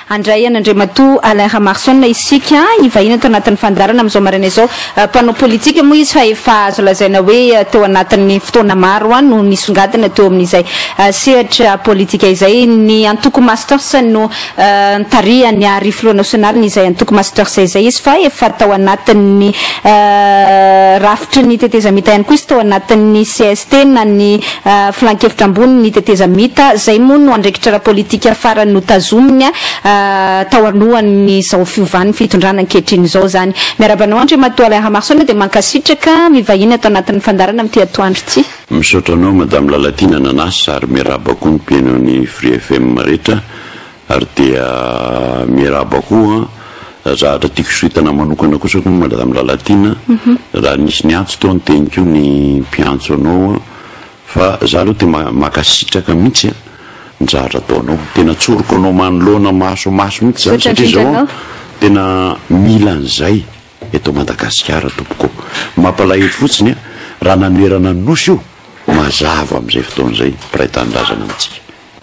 Handray an'Andriamatoa Alain Ramarson isika, hivahiny ato anatin'ny fandaharana amin'izao maraina izao. Mpanao politika moa izy fa efa azo lazaina hoe teo anatin'ny fotoana maro no nisongadina teo amin'izay sehatra politika izay. Ny antoko Masters no nitarihany ary filoha nasionalin'izay antoko Masters izay izy fa efa tao anatin'ny rafitry ny tetezamita ihany koa izy, tao anatin'ny cst na ny Filankevitra ambony ny tetezamita, izay moa no andraikitra ara-politika farany notazominy tao alohan'izao fiovan'ny fitondrana ankehitriny izao izany. Miarahaba anao Andriamatoa Alain Ramarson dia mankasitraka mivahiny ato anatin'ny fandaharana amin'ity atoandro ity. Misaotra anao Madame Lalatiana nanasa ary miarahaba koa ny mpihaino ny Free FM rehetra ary dia miarahaba koa zavatra tiako soritana manokana kosa koa Madame Lalatiana raha nisy niantso teo niteny koa ny mpiantso anao Fa za aloha tena makasitraka mihitsy an ny zavatra ataonao, tena tsoriko anao manoloana maso maso mihitsy zany satria zao an tena mila an'izay eto Madagasikara tompoko ô. Mampalahelo fotsiny an raha nanoherana ny nosy io mazava amin'izay fotoana izay mpiray tanindrazana amintsika.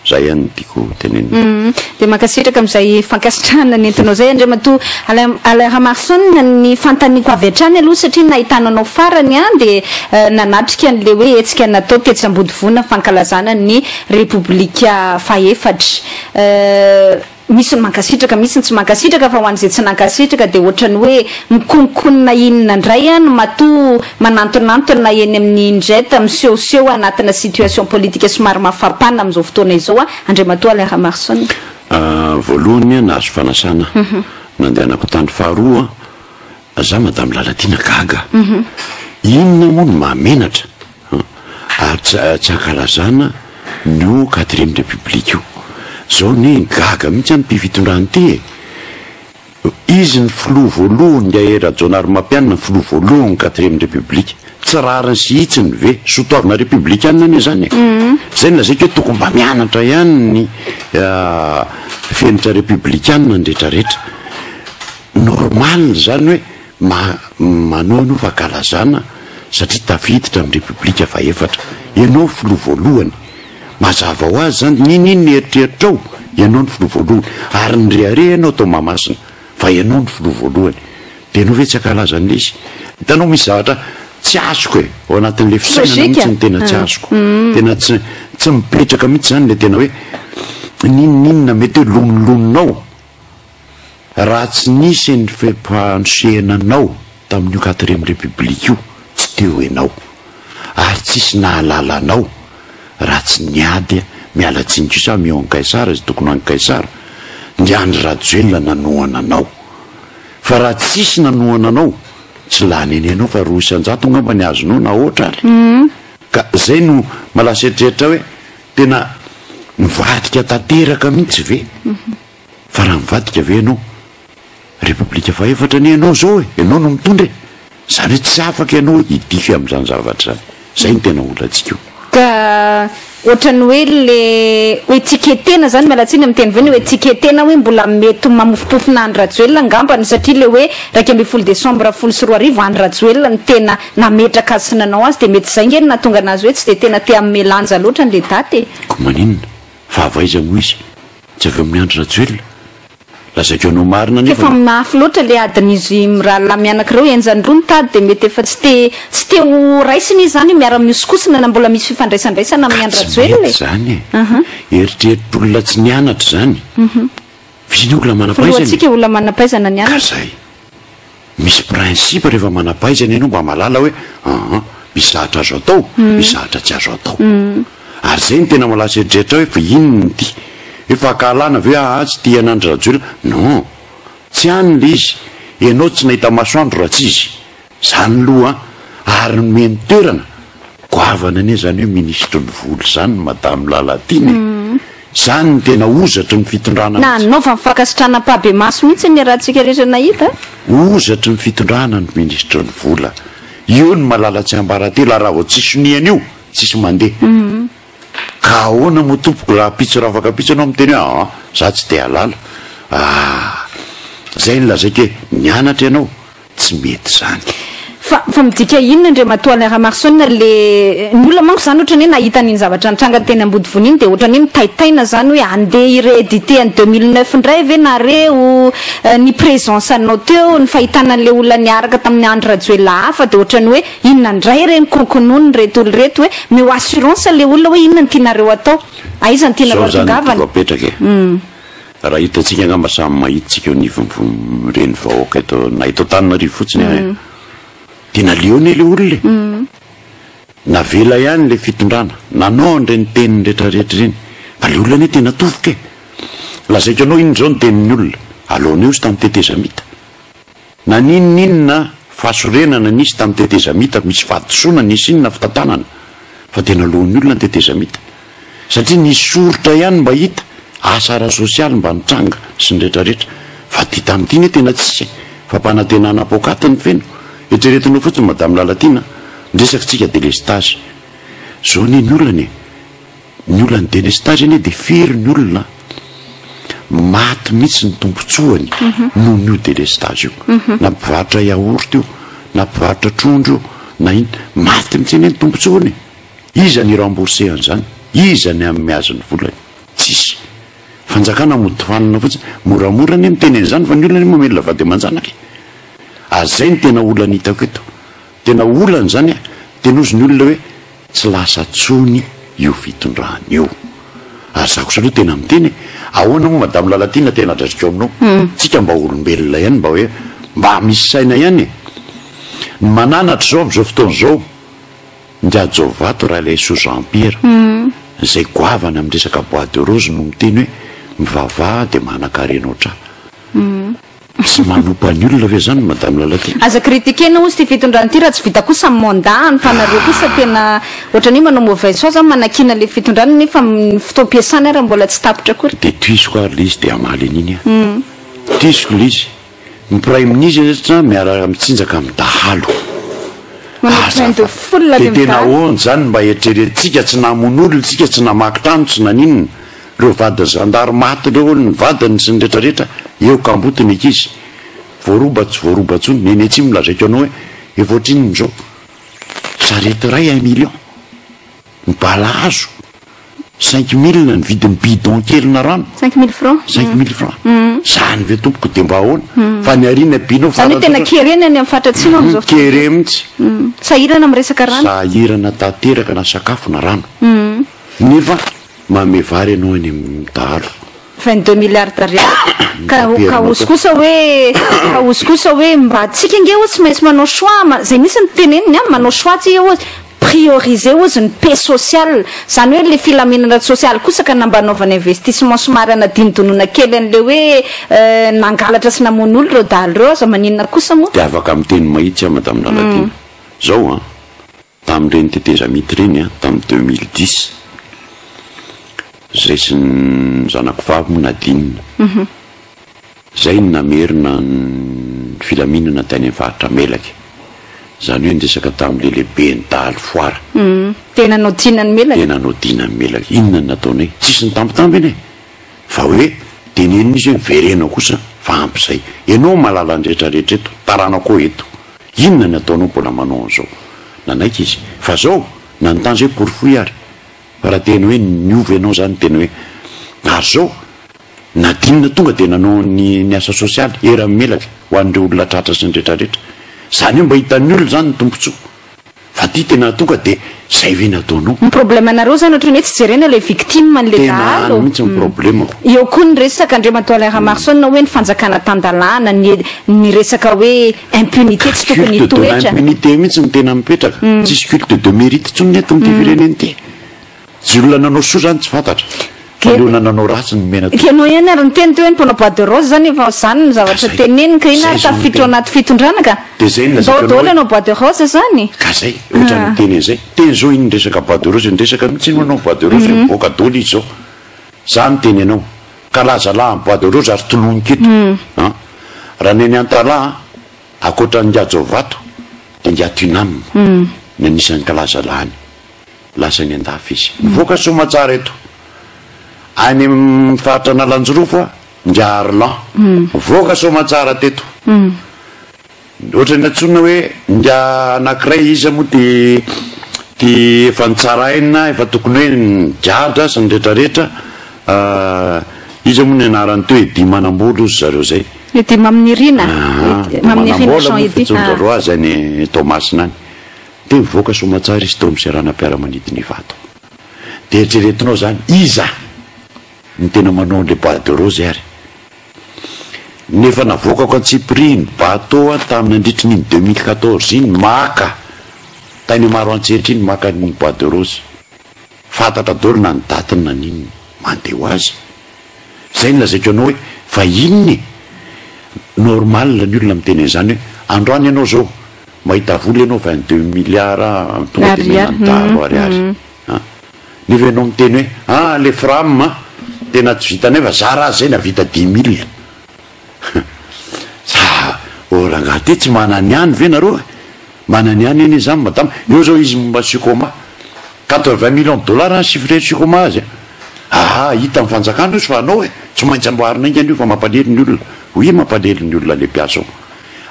Zay ihany no tiako tenenina. Dia mankasitraka amin'izay fankasitrahana nentinao izay Andriamatoa Alain Alain Ramarson. Ny fanontaniako avy hatrany aloha satria nahitana anao farany dia nanatrika an'ilay hoe hetsika natao tetsy Ambodivona fankalazana ny Repoblika fahefatra. Misy ny mankasitraka, misy ny tsy mankasitraka fa ho an'izay tsy nankasitraka dia ohatran'ny hoe mikononkonona inona indray no matoa manantonantona eny amin'ny INJET misehoseho anatina situation politika somary mafampana amin'izao fotoana izao Andriamatoa Alain Ramarson. Voalohany nahazo fanasana nandehanako tany faharoa za Madame Lalatiana gaga inona moa no mahamenatra Ary tsy ankalazana nio quatrième république io. Zao anie gaga mihitsy an ity fitondrana ity e! Izy ny filoha voalohany Ingahy Rajaonarimampianina ny filoha voalohany quatrième république. Tsy rariny sy hitsiny ve? Soa toavina républicaine anie zany e! Zay no lazaiko hoe tokony mba mianatra ihany ny fenitra républicaine ny retraretra. Normal zany hoe Ma, manoa anao fankalazana satria tafiditra amin'ny Repoblika fahefatra. Ianao filoha voalohany. Mazava ho azy izany, n'inon'inona eritreritrao, ianao no filoha voalohany. Ary nirehareha ianao tao Mahamasina fa ianao no filoha voalohany. Dia ianao ve tsy hankalaza an'ilay izy? Hitanao misy zavatra tsy azoko e! Ao anatin'ilay fisainana mihitsy no tena tsy azoko. Tena tsy, tsy mipetraka mihitsy izany ilay tena hoe n'inon'inona mety hoe lonilonina Raha tsy nisy ny fampandroshehana anao tamin'io quatrième république io, tsy teo enao. Ary tsisy nahalala anao raha tsy niady, miala tsiny kosa aho mihaon'i Kaisara izay tokony ho an'i Kaisara, ny Andry Rajoelina nanohana anao. Fa raha tsisy nanohana anao, tsy lany eny enao fa 2% angamba ny azonao na hoatra ary. Ka zay no mahalasa eritreritra hoe tena nivadika tanteraka mihitsy ve? Fa raha mivadika ve ianao? Repoblika fahefatra anie ianao izao e! Ianao no mitondra e! Izany hoe tsy afaka ianao hidify amin'izany zavatra izany. Izay no tena olantsika io. Ka ohatran'ny hoe le hoe étiqueter-na zany, miala tsiny amin'ny teny vahiny, hoe étiqueter-na hoe mbola mety mamofompofona Andry Rajoelina angambany satria le hoe 11 décembre 2010 Andry Rajoelina no tena nametraka azy sy nanao azy dia mety izay nge no nahatonga anazy hoe tsy dia tena te hanome lanja loatra an'le daty e. Ko maninona? Fa avy aiza moa izy? Tsy avy eo amin'i Andry Rajoelina? Lazaiko anao marina anefa Efa mafy loatra le adin'izy mirahalahy mianaka ireo, henjany roa ny tady dia mety efa tsy te tsy te ho raisina izy izany miara mihosokosona na mbola misy fifandraisandraisana amin'i Ka Andry tsy Rajoelina mety e. izany e. Eritreritr'olona tsy nianatra izany. F'izy anie olona manam-pahaizana e. Filohantsika olona manam-pahaizana Ka nianatra. zay. Misy principe rehefa manam-pahaizana ianao mba mahalala hoe aa misy zavatra azo atao, misy zavatra tsy azo atao. Ary zay no tena mahalasa eritreritra hoe fa inona ity? Hoe fankahalana ve aa tsy tia an'Andry Rajoelina? Non! Tsy any le izy. Ianao tsy nahita masoandro raha tsy izy. Zany loha an! Ary nomeny toerana goavana anie zany hoe minisitry ny vola zany madame Lalatiana e! Zany no tena hozatry ny fitondrana mihitsy. Nanaovany fankasitrahana ampahibemaso mihitsy ny ratsika rehetra nahita. Hozatry ny fitondrana ny minisitry ny vola. Io ny malala tsiambaratelo ary raha vao tsy soniany io tsisy mandeha. Ka ahoana moa tompoko rahampitso rahafakampitso ianao miteny hoe aa za tsy te halala. Aah! Zay no lazaiko hoe nianatra ianao Tsy mety izany. Fa fa midika inona Andriamatoa Alain Ramaroson le ny olona manko zany ohatrany hoe nahita an'iny zavatra nitranga teny Ambodivona iny dia ohatrany hoe mitaitaina zany hoe andeha hi-reéditer an'i 2009 indray ve nareo, ny présence anao teo, ny fahitana an'le olona niaraka tamin'i Andry Rajoelina hafa dia ohatrany hoe inona indray re ny konkononiny ireto olona ireto hoe omeo assurance le olona hoe inona no tianareo atao, aiza no tianareo Zao zany no tiako hatongavana. apetraka e. Raha hitantsika angamba samy mahita tsika eo anivon'ireny vahoaka eto na eto Antananarivo fotsiny ary e. Tena leo anie le olona e. Navela ihany le fitondrana, nanao an'ireny teniny retraretra ireny, fa le olona anie tena tofoka e. Lazaiko anao inona izao ny tenin'ny olona, alohan'io izy tamin'ny tetezamita. Na n'inon'inona fahasorenana nisy tamin'ny tetezamita, misy fahadisoana nisy inona fitantanana, fa tena lohan'ny olona ny tetezamita. Satria nisy soritra ihany mba hita, asa ara-sosialy mba nitranga sy ny retraretra. Fa ity tamin'ity anie tena tsisy e! Fampanantenana poakaty ny feno. Eritreretinao fotsiny Madame Lalatiana a! Niresaka tsika delestazy. Zao anie ny olana e! Ny olan'ny delestazy anie dia firy ny olona maty mihitsy ny tombotsoany noho io delestazy io. Na mpivarotra yaourt io, na mpivarotra trondro io, na inona. Maty mihitsy anie ny tombotsoany e! Iza ny hi-rembourser an'izany? Iza ny hanome azy ny volany? Tsisy. Fanjakana mody fanina fotsiny. Moramora anie miteny an'izany fa ny olona anie mamelona vady aman-janaka e! Ary izay no tena olana hitako eto. Tena olana izany a! Tena ozy ny olona hoe tsy lasa tsony io fitondrana io. Ary za kosa aloha tena miteny e! Ahoana moa madame Lalatiana tena dratriko aminao? Tsika mba olombelona ihany mba hoe mba misy saina ihany e! Ny mananatra izao amin'izao fotoana izao Ingahy Ralaisoa Jean Pierre izay goavana amin'ny resaka bois de rose no miteny hoe mivavaha dia manankarena ohatr'ahy. Tsy manompa ny olona ve zany madame Lalatiana? Aza critiquer-na ozy ity fitondrana ity raha tsy vita kosa ny mandat-ny fa nareo kosa tena ohatran'ny hoe manao mauvaise foi zany manakiana le fitondrana nefa ny fotoam-piasana ara mbola tsy tapitra akory. Dia tohiziko ary le izy dia hamaly an'iny aho. Tohiziko le izy. Ny praiminisitra miaraka mitsinjaka amin'ny dahalo. Manao train de foule Dia any tena amin'ny dahalo. ahoana izany mba eritreretintsika tsy namono olona isika, tsy namaky trano, tsy naninona. Ireo vadin'ny zandary maty ireo, ny vadiny sy ny retraretra, eo kamboty ny ankizy. Voaroba tsy voaroba intsony. Ny eny atsimo lazaiko anao hoe efa ohatrinona izao? Sarety iray un million. Ny bala hazo, 5000 ny vidin'ny bidon kelina rano. 5000 francs. 5000 francs. Zany ve tompoko dia mba ahoana? Fa ny arina binao Zany hoe tena kere ny any amin'ny faritra atsimo amin'izao fotoana. Kere mihitsy. Sahirana amin'ny resaka rano. Sahirana tanteraka na sakafo na rano. Nefa manome vary ianao any amin'ny dahalo. 22 milliards d'ariary. Ka ka ozy kosa hoe ka ozy kosa hoe mba tsika ange ozy tsy maintsy manao choix ma- zay mihitsy no teneniny an, manao choix tsika ozy, prioriser ozy ny paix sociale, zany hoe le filaminana sosialy kosa ka na mba anaovana investissement somary anadinodinoana kely an'le hoe nangalatra sy namono olo ireo dahalo ireo aza maninona kosa moa. Dia afaka miteny mahitsy aho Madame Lalatiana. Zao an, Tamin'ireny tetezamita ireny an, tamin'ny 2010, zay sy ny zanako vavy moa Nadine, zay no namerina ny filaminana tany amin'ny faritra Melaky. Izany hoe niresaka tamin'ilay lehiben'ny dahalo foara. Dia nanao dina ny Melaky. Dia nanao dina ny Melaky. Inona no nataonay? Tsisy nitambitamby anie e! Fa hoe tenenina izy hoe miverena kosa fa ampy izay. Ianao mahalala ny rehetrarehetra eto, taranakao eto. Inona ny ataonao mbola manao an'izao? Nanaiky izy. Fa zao, nanontany zay porofoy ary. Fa raha tena hoe niova ianao zany tena hoe ary zao, Nadine tonga dia nanao ny ny asa sosialy eran'ny Melaky ho an'ireo olona tratra sy ny retraretra. Zany hoe mba hitan'ny olona zany ny tombotsoa. Fa ty tena tonga de zay ve ny ataonao? Ny problème nareo zany ohatran'ny hoe tsy jerena ilay victime an'ilay Tena any dahalo. mihitsy ny problemako. Eo koa ny resaka Andriamatoa Alain Ramaroson hoe ny fanjakana tan-dalàna, ny ny resaka hoe impunité tsy tokony Culte de hitoetra. l'impunité mihitsy no tena mipetraka. Tsisy culte de mérite intsony eto amin'ity firenena ity. Tsy olona nanao soa zany tsy fantatra fa ny olona nanao ratsy no mena tokoa. Ianao ihany ary niteny teo hoe ny mpanao bois de rose zany efa zany no zavatra teneniny ka inona ary tafiditra ao anaty fitondrana ka. Dia zay no Ndao lazaiko anao daholo hoe. hanao bois de rose zany. Ka zay, ohatran'ny miteny an'izay. Teny zao iny resaka bois de rose, niresaka mihitsy iny manao bois de rose, mivoaka daholo izy zao. Za miteny anao, kalaza lahy amin'ny bois de rose ary tononiko eto an. Raha ny any Antalaha an, ankoatra an'i Ngajovato dia Ngatunam no anisan'ny kalaza lahiny. Lasa any an-dafy izy. Mivoaka soamatsara eto. Any amin'ny faritra Analanjirofo a, Ingahy Arlan. Mivoaka soamatsara teto. Ohatran'ny antsoina hoe nga anakiray iza moa ty ty efa nitsaraina efa tokony hoe nigadra sy ny retraretra iza moa ny anarany teo Eddy Manambola ozy zareo zay. Eddy Maminirina, Maminirina Jean Eddy. Manambola moa fitsoan-jareo azy any Toamasina any. Dia nivoaka soamatsara izy teo amin'ny seranam-piaramanidina Ivato. Dia eritreretinao zany iza no tena manao an'ilay bois de rose ary? Nefa navoakako antsipirihiny bateau aho tamin'ny nandritry ny iny 2014 iny maka tany Maroantsetra iny maka ny bois de rose. Fantatra daholo na ny datiny na ny inona. Mandeha ho azy. Zay no lazaiko anao hoe fa inona e? Normal ny olona miteny an'izany hoe androany ianao zao mahita vola ianao 22 milliards tonga dia omena ny dahalo ariary. An! Nefa ianao miteny hoe ah le fram an! Tena tsy vitanay fa za raha zay nahavita dix mille. Za oh rangahy ty tsy manana ihany ve nareo e? Manana ihany anie zany madama. Eo zao izy momba ny Sucoma. Quatre-vingts millions de dollars ny chiffre Sucoma azy an! Aha hita ny fanjakana io sy fa anao e! Tsy maintsy amboarina haingana io fa mampalely ny olona. Oui mampalely ny olona le mpiasa ao.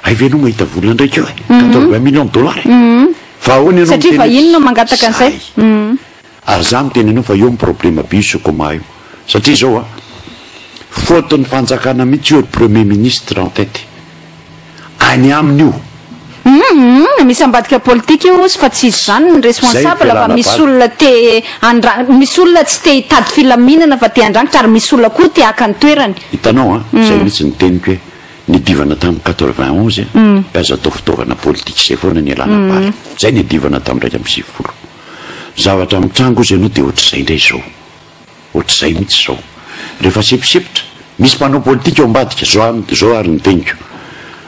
Hay ve ianao mahita vola ndraiky eo e? Quatre-vingts millions de dollars e! Fa ahoana ianao Satria miteny hoe vahiny no mangataka an'izay. Zay. Ary za miteny anao fa eo ny problema be io Socoma io. Satria izao a, faute ny fanjakana mihitsy io ry premier ministre en tête. Any aminy io. Humm misy ambadika politika io ozy fa tsy izy zany ny Zay ny responsable fa fialana misy bala. olona te handra misy olona tsy te hitady filaminana fa te handrangitra ary misy olona koa te haka ny toerany. Hitanao an, zay mihitsy ny teniko hoe Nidivana tamin'ny 91 dia aza atao fitaovana politika izay foana ny ialana bala. Izay nidivana tamin'ny 91. Zavatra mitranga ozy ianao dia ohatr'izay indray izao. Ohatr'izay mihitsy izao. Rehefa seposepotra, misy mpanao politika ao ambadika, izao izao ary ny teniko.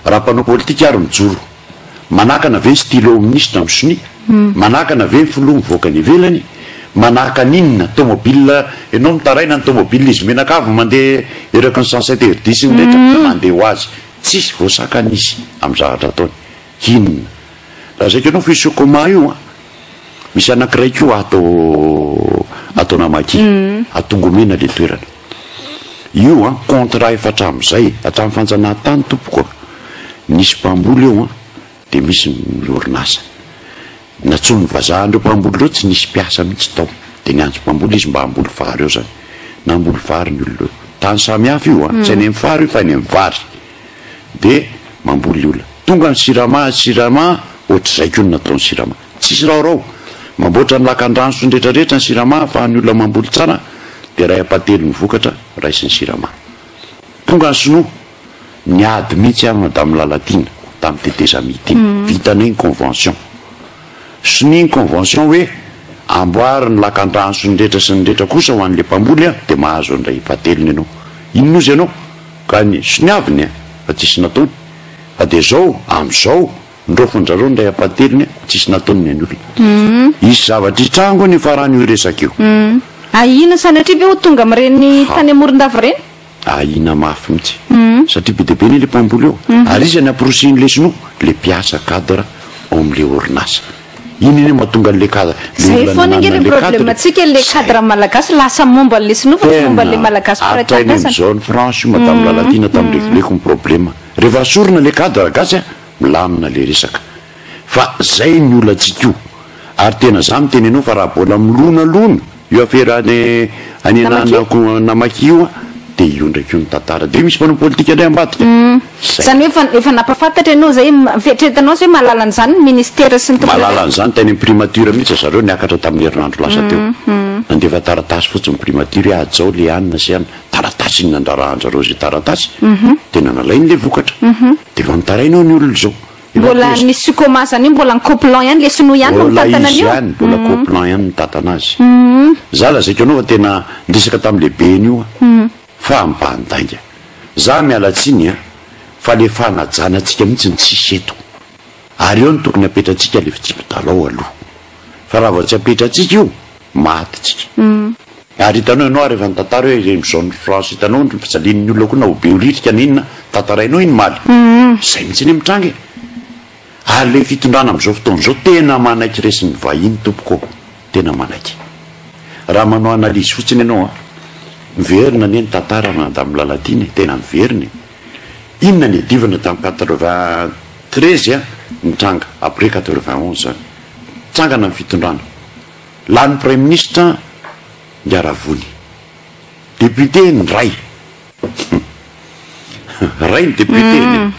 Raha mpanao politika ary mijoro, manakana ve ny stylo minisitra amin'ny sonia? Manakana ve ny filoha mivoaka any ivelany? Manakana inona? Tomobile, ianao mitaraina ny tomobile izy mianakavy mandeha eraky ny sens interdit sy ny rehetra, mandeha ho azy. Tsisy voasakana izy amin'ny zavatra ataony. Inona? Lazaiko anao fa io Socoma io an, misy anankiray koa ato ato Namakia, Atongomena le toerana. Io an, contrat efa hatramin'izay, hatramin'ny fanjanahantany tompoko a, nisy mpamboly eo an, Dia misy ny orinasa. Nantsoin'ny vazaha an'ireo mpamboly ireo, tsy nisy mpiasa mihitsy tao. Dia niantso mpamboly izy mba hamboly vary eo izany. Namboly vary ny olona eo. Tany samy hafa io an, tsy any amin'ny fary io fa any amin'ny vary. Dia mamboly ny olona. Tonga ny Sirama, Sirama, ohatr'izay koa ny nataon'ny Sirama. Tsisy raorao. Mamboatra ny lakan-drano sy ny rehetrarehetra ny Sirama ahafahan'ny olona mamboly tsara, dia iray ampahatelon'ny vokatra raisin'ny Sirama. Tonga ny Sinoa. Niady mihitsy aho Madame Lalatiana tamin'ny tetezamita iny. Vitanay ny convention. Sonia ny convention hoe amboary ny lakandrano sy ny rehetra sy ny rehetra kosa ho an'ilay mpamboly an, dia mahazo an'ilay fahatelony ianao. Inona ozy ianao? Ka ny soniaviny an, fa tsisy nataony. Fa dia zao, amin'izao, niraofin'dRareo ny iray ampahatelony an, tsisy nataony ny an'ny olona. Hisy zavatra hitrango anefa raha io resaka io. Ahiana sanatria ve ho tonga amin'ireny tany Morondava ireny? Ahiana mafy mihitsy satria be dia be anie le mpamboly eo ary iza ny amporisihin'le sinoa? Le mpiasa cadre ao amle orinasa iny anie mahatonga an'le cadre le Zay olona foana ange nanana le an'le cadre problème tsika le zay cadre malagasy lasa momba an'le sinoa fa tsy momba an'le tena malagasy mpiray hatrainy tanindrazana. amin'izao ny France io madame Lalatiana tamin'ny revoleko ny problema rehefa asorina le cadre gasy a milamina le resaka Fa zay ny olantsika io. Ary tena za miteny anao fa raha bola milonalona io afera any any Namakia io an, de io ndraiky io ny tantara. De misy mpanao politika ndray ambadika. Zay. Zany hoe efa efa nampafantatra ianao zay, fieritreretanao zay mahalala an'izany ny ministera sy ny tompon'andraikitra? Mahalala an'izany, tany amin'ny primature mihitsy zareo niakatra tamin'ny herinandro lasa teo. Nandefa taratasy fotsiny primature hoe hajao le anona sy anona. Taratasy iny nandrarahan-jareo izay taratasy, tena nalainy le vokatra. De efa mitaraina eo ny olona izao. Mbola ny Sucoma zany io mbola ny Coplan ihany, le sinoa ihany no Mbola mitantana izy an'io? ihany, mbola Coplan ihany mitantana azy. Za lazaiko anao fa tena niresaka tamin'ny lehibeny io aho fa ampandainga. Za miala tsiny an, fa le fanajana antsika mihitsy no tsisy eto. Ary eo no tokony apetratsika le fitsipi-dalao aloha. Fa raha vao tsy apetratsika io, maty tsika. Ary hitanao ianao ary efa nitantara hoe ireny zone franche hitanao ny fijalian'ny olona koa na ho behoririka na inona tantarainao iny maly. Izay mihitsy anie mitranga e. Ary ilay fitondrana amin'izao fotoana izao tena manaiky resin'ny vahiny tompoko ô. Tena manaiky. Raha manao analyse fotsiny ianao an, miverina anie ny tantara madame Lalatiana e, tena miverina e. Inona ny adivana tamin'ny 83. 2013 a, nitranga après 91 zany, nitsangana ny fitondrana, lany praiminisitra Ingahy Député ny ray, ray ny député ny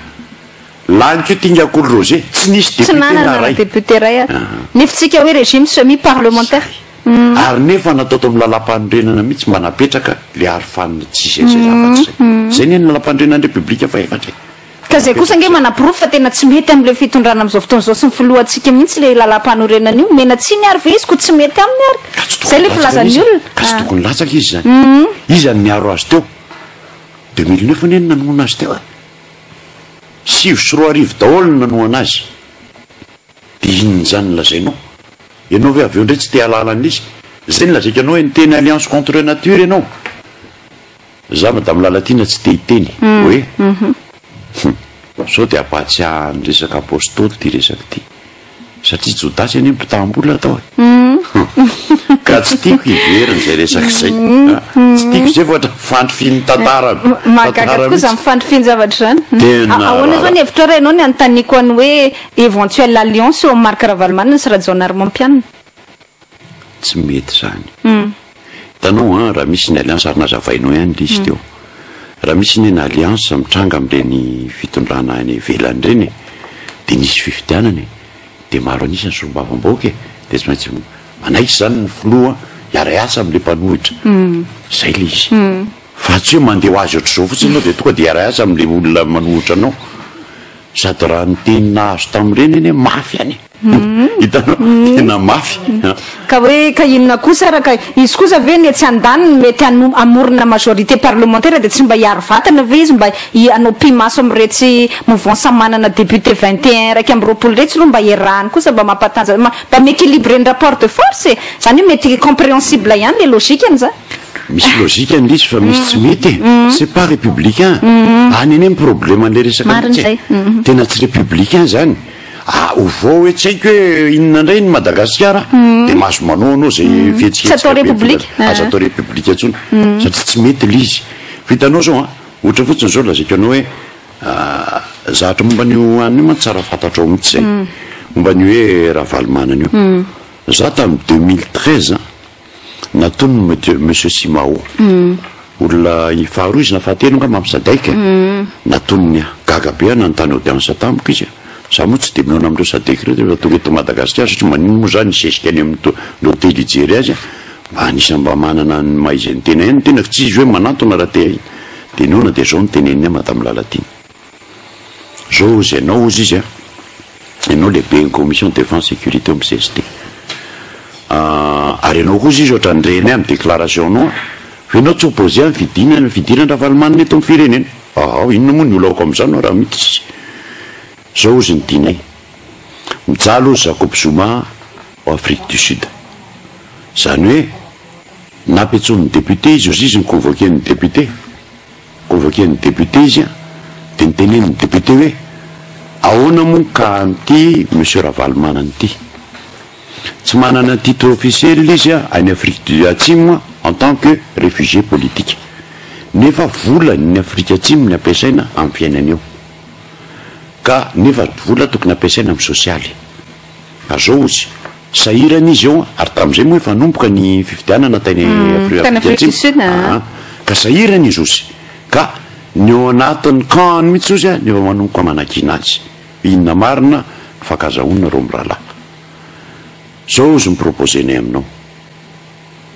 lany koa ty Ingahy Roger, tsy nisy Tsy député na nanana ray. Député ray ary. Nefa tsika hoe régime semi parlementaire. Ary nefa natao tao amin'ny lalam-panorenana mihitsy mba napetraka le arofanina tsisy an'izay zavatra zay. Zay ny lalam-panorenana République fahefatra e. Ka zay kosa nge manaporofo fa tena tsy mety am'le fitondrana am'izao fotoana izao sy ny filohantsika mihitsy le lalam-panorenana io. Mena tsiny ary ve izy ko tsy mety aminy ary? Ka tsy Zay le tokony latsaka filazan'ny izy. Olona. Ka tsy tokony latsaka izy zany. Izy any niaro azy teo. 2009 anie no nanohana azy teo e. 2009 daholo no nanohana azy. De inona zany no lazainao? Ianao ve avy eo indray tsy te hahalala an'izy? Zay no lazaiko anao hoe niteny alliance contre nature ianao. Za, Madame Lalatiana, tsy te hiteny hoe sao de ampahatsiahy ny resaka apôstôly ty resaka ty. Satria Jodasy anie mpitam-bola atao e. Ka tsy tiako hiverina izay resaka izay. Tsy tiako izay fa ohatra fandrifiny tantara. Mahagaga Tantara tokoa zany mihitsy. fandrifin-javatra zany. Tena Ahoana zao raharaha. ny hevitrao raha ianao ny anontaniako any hoe éventuelle alliance eo amin'ny Marc Ravalomanana sy Rajaonarimampianina? Tsy mety zany. Hitanao an, raha misy ny alliance, ary nazavainao ihany ilay izy teo. Raha misy ny alliance mitranga amin'ireny fitondrana any ivelany ireny e, dia nisy fifidianana e, dia maro an'isa ny solombavambahoaka e, dia tsy maintsy manaiky izany ny filoha hiara-hiasa amin'ilay mpanohitra. Izay ilay izy. Fa tsy hoe mandeha ho azy ohatr'izao fotsiny ianao dia tonga dia hiara-hiasa amin'ilay olona manohitra anao. Sady raha ny teny nahazo tamin'ireny anie mafy ihany e. Hitanao? Tena mafy. Ka hoe ka inona kosa raha ka izy kosa ve ny etsy andaniny mety hamorona majorité parlementaire, dia tsy mba hiaro vatana ve izy, mba hanao pi-maso amin'iretsy mouvance manana député 21, 21 retsy aloha, mba iarahany kosa, mba mampatanjaka, mba mi-équilibrer ny rapport de force e? Zany hoe mety compréhensible ihany le logique-ny zany. Misy logique ny izy fa misy tsy mety e. C'est pas républicain. Any anie ny problème an'le resaka Marina mihitsy e. zay. Tena tsy républicain zany. Ah, ovao hoe tsy haiko hoe inona indray ny Madagasikara, dia mahazo manao anao zay fihetsiketsika Tsy atao be république. Aza atao république intsony satria tsy mety le izy. Fa hitanao zao an, ohatra fotsiny zao lazaiko anao hoe zavatra momba an'io an'io mantsy tsara fantatrao mihitsy zay. Momba an'io hoe Ravalomanana io. Za tamin'ny 2013 nataony monsieur Simao. Olona faharoa izy na fahatelo angamba amin'ny SADC. Natoniny ahy. Gaga be aho nanontany audience tamiko izy. Za moa tsy de mihaona amin'ireo SADC ireo rehefa tonga eto Madagasikara satria maninona moa za nisesika any amin'ny hôtely hijery azy. Mba anisan'ny mba manana ny maha izy ny tena ihany ny tenako, tsy izy hoe manantona raha te hahita. De nihaona de zao no teneniny ahy, Madame Lalatiana. Zao ozy ianao, ozy izy a, ianao lehiben'ny commission défense sécurité au CST. Ary ianao koa ozy izy ohatran'ny renay amin'ny déclaration-nao a, fa ianao tsy opposé amin'ny fidinana, fidirana Ravalomanana eto amin'ny firenena. Ah, inona moa ny olako amin'izany raha mihitsy izy. Zao ozy ny tianay. Mijaly ozy Jacob Zuma ao Afrique du Sud. Izany hoe nampiantsoin'ny député izy, ozy izy ni-convoquer-n'ny député. Convoquer-n'ny député izy a, dia nitenenin'ny député hoe ahoana moa ka an'ity monsieur Ravalomanana ity. Tsy manana titre officiel izy a, any Afrique du Atsimo en tant que réfugié politique. Nefa vola ny Afrika Atsimo ny ampiasaina amin'ny fiainany eo. Ka nefa vola tokony ampiasaina amin'ny sosialy. Ka zao ozy, sahirana izy eo ary tamin'izay moa efa nanomboka ny fifidianana tany Tany Afrika Afrique du Atsimo. Sud. Ah, ka sahirana izy ozy. Ka ny eo anatin'ny camp mihitsy ozy a, nefa manomboka manakiana azy. Inona marina ny fankazahoana reo mirahalahy. Zao ozy ny proposer-nay aminao.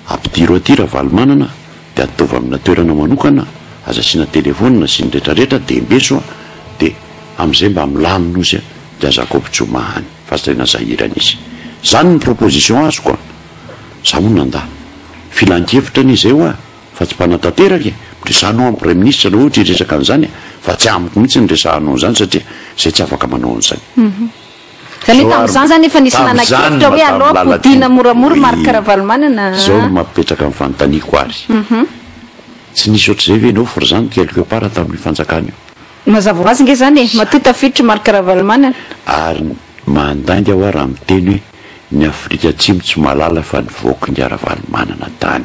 Ampidiro aty Ravalomanana dia ataovy amina toerana manokana, aza asiana téléphone sy ny retraretra dia embeso a, dia amin'izay mba milamina ozy a, dia Jacob Zuma any fa tena sahirana izy. Zany ny proposition azoko a. Za moa nandà. Filan-kevitra anie izay hoa fa tsy mpanatanteraka e. Miresahanao amin'ny praiminisitra raha ohatra hiresaka an'izany fa tsy amiko mihitsy ny resahanao an'izany satria zay tsy afaka manao an'izany. Zany hoe tamin'izany zany efa nisy Tamin'izany nanakevitra hoe Madame aloha Lalatiana. podiana moramora Marc Oui. Ravalomanana. Zao no mampipetraka ny fanontaniako ary. Tsy nisy ohatr'izay ve ny offre zany quelque part tamin'io fanjakana io? Mazava ho azy nge zany e, matoa tafiditra Marc Ravalomanana. Ary mandainga hoa raha miteny hoe ny Afrika Atsimo tsy mahalala fa nivoaka ingahy Ravalomanana tany.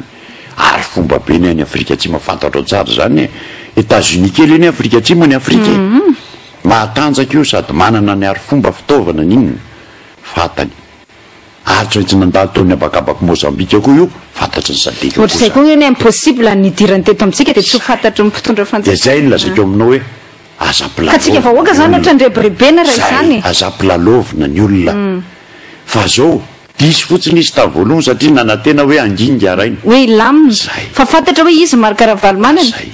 Ary fomba be ny any Afrika Atsimo, fantatrao tsara zany e. États-Unis kely anie Afrika Atsimo ny Afrika e. Mahatanjaka io sady manana ny arifomba fitaovana ny inona? Fantany. Ary tsy maintsy nandalo teo amin'ny habakabak'i Mozambika koa io, fantatry ny Sadc koa Ohatr'izay izany. koa hoe impossible ny hidirany teto amintsika dia tsy ho fantatry ny mpitondra Dia izay no fanjakana. lazaiko aminao hoe aza Ka tsika ampilalaovina vahoaka ny zany olona. ohatran'ny rebirebena raha Zay, izany e. aza ampilalaovina ny olona. Fa zao, diso fotsiny izy tamin'ny voalohany satria nanantena hoe hanginga rainy. Hoe hilamina. Zay. Fa fantatra hoe izy Marc Ravalomanana. Zay.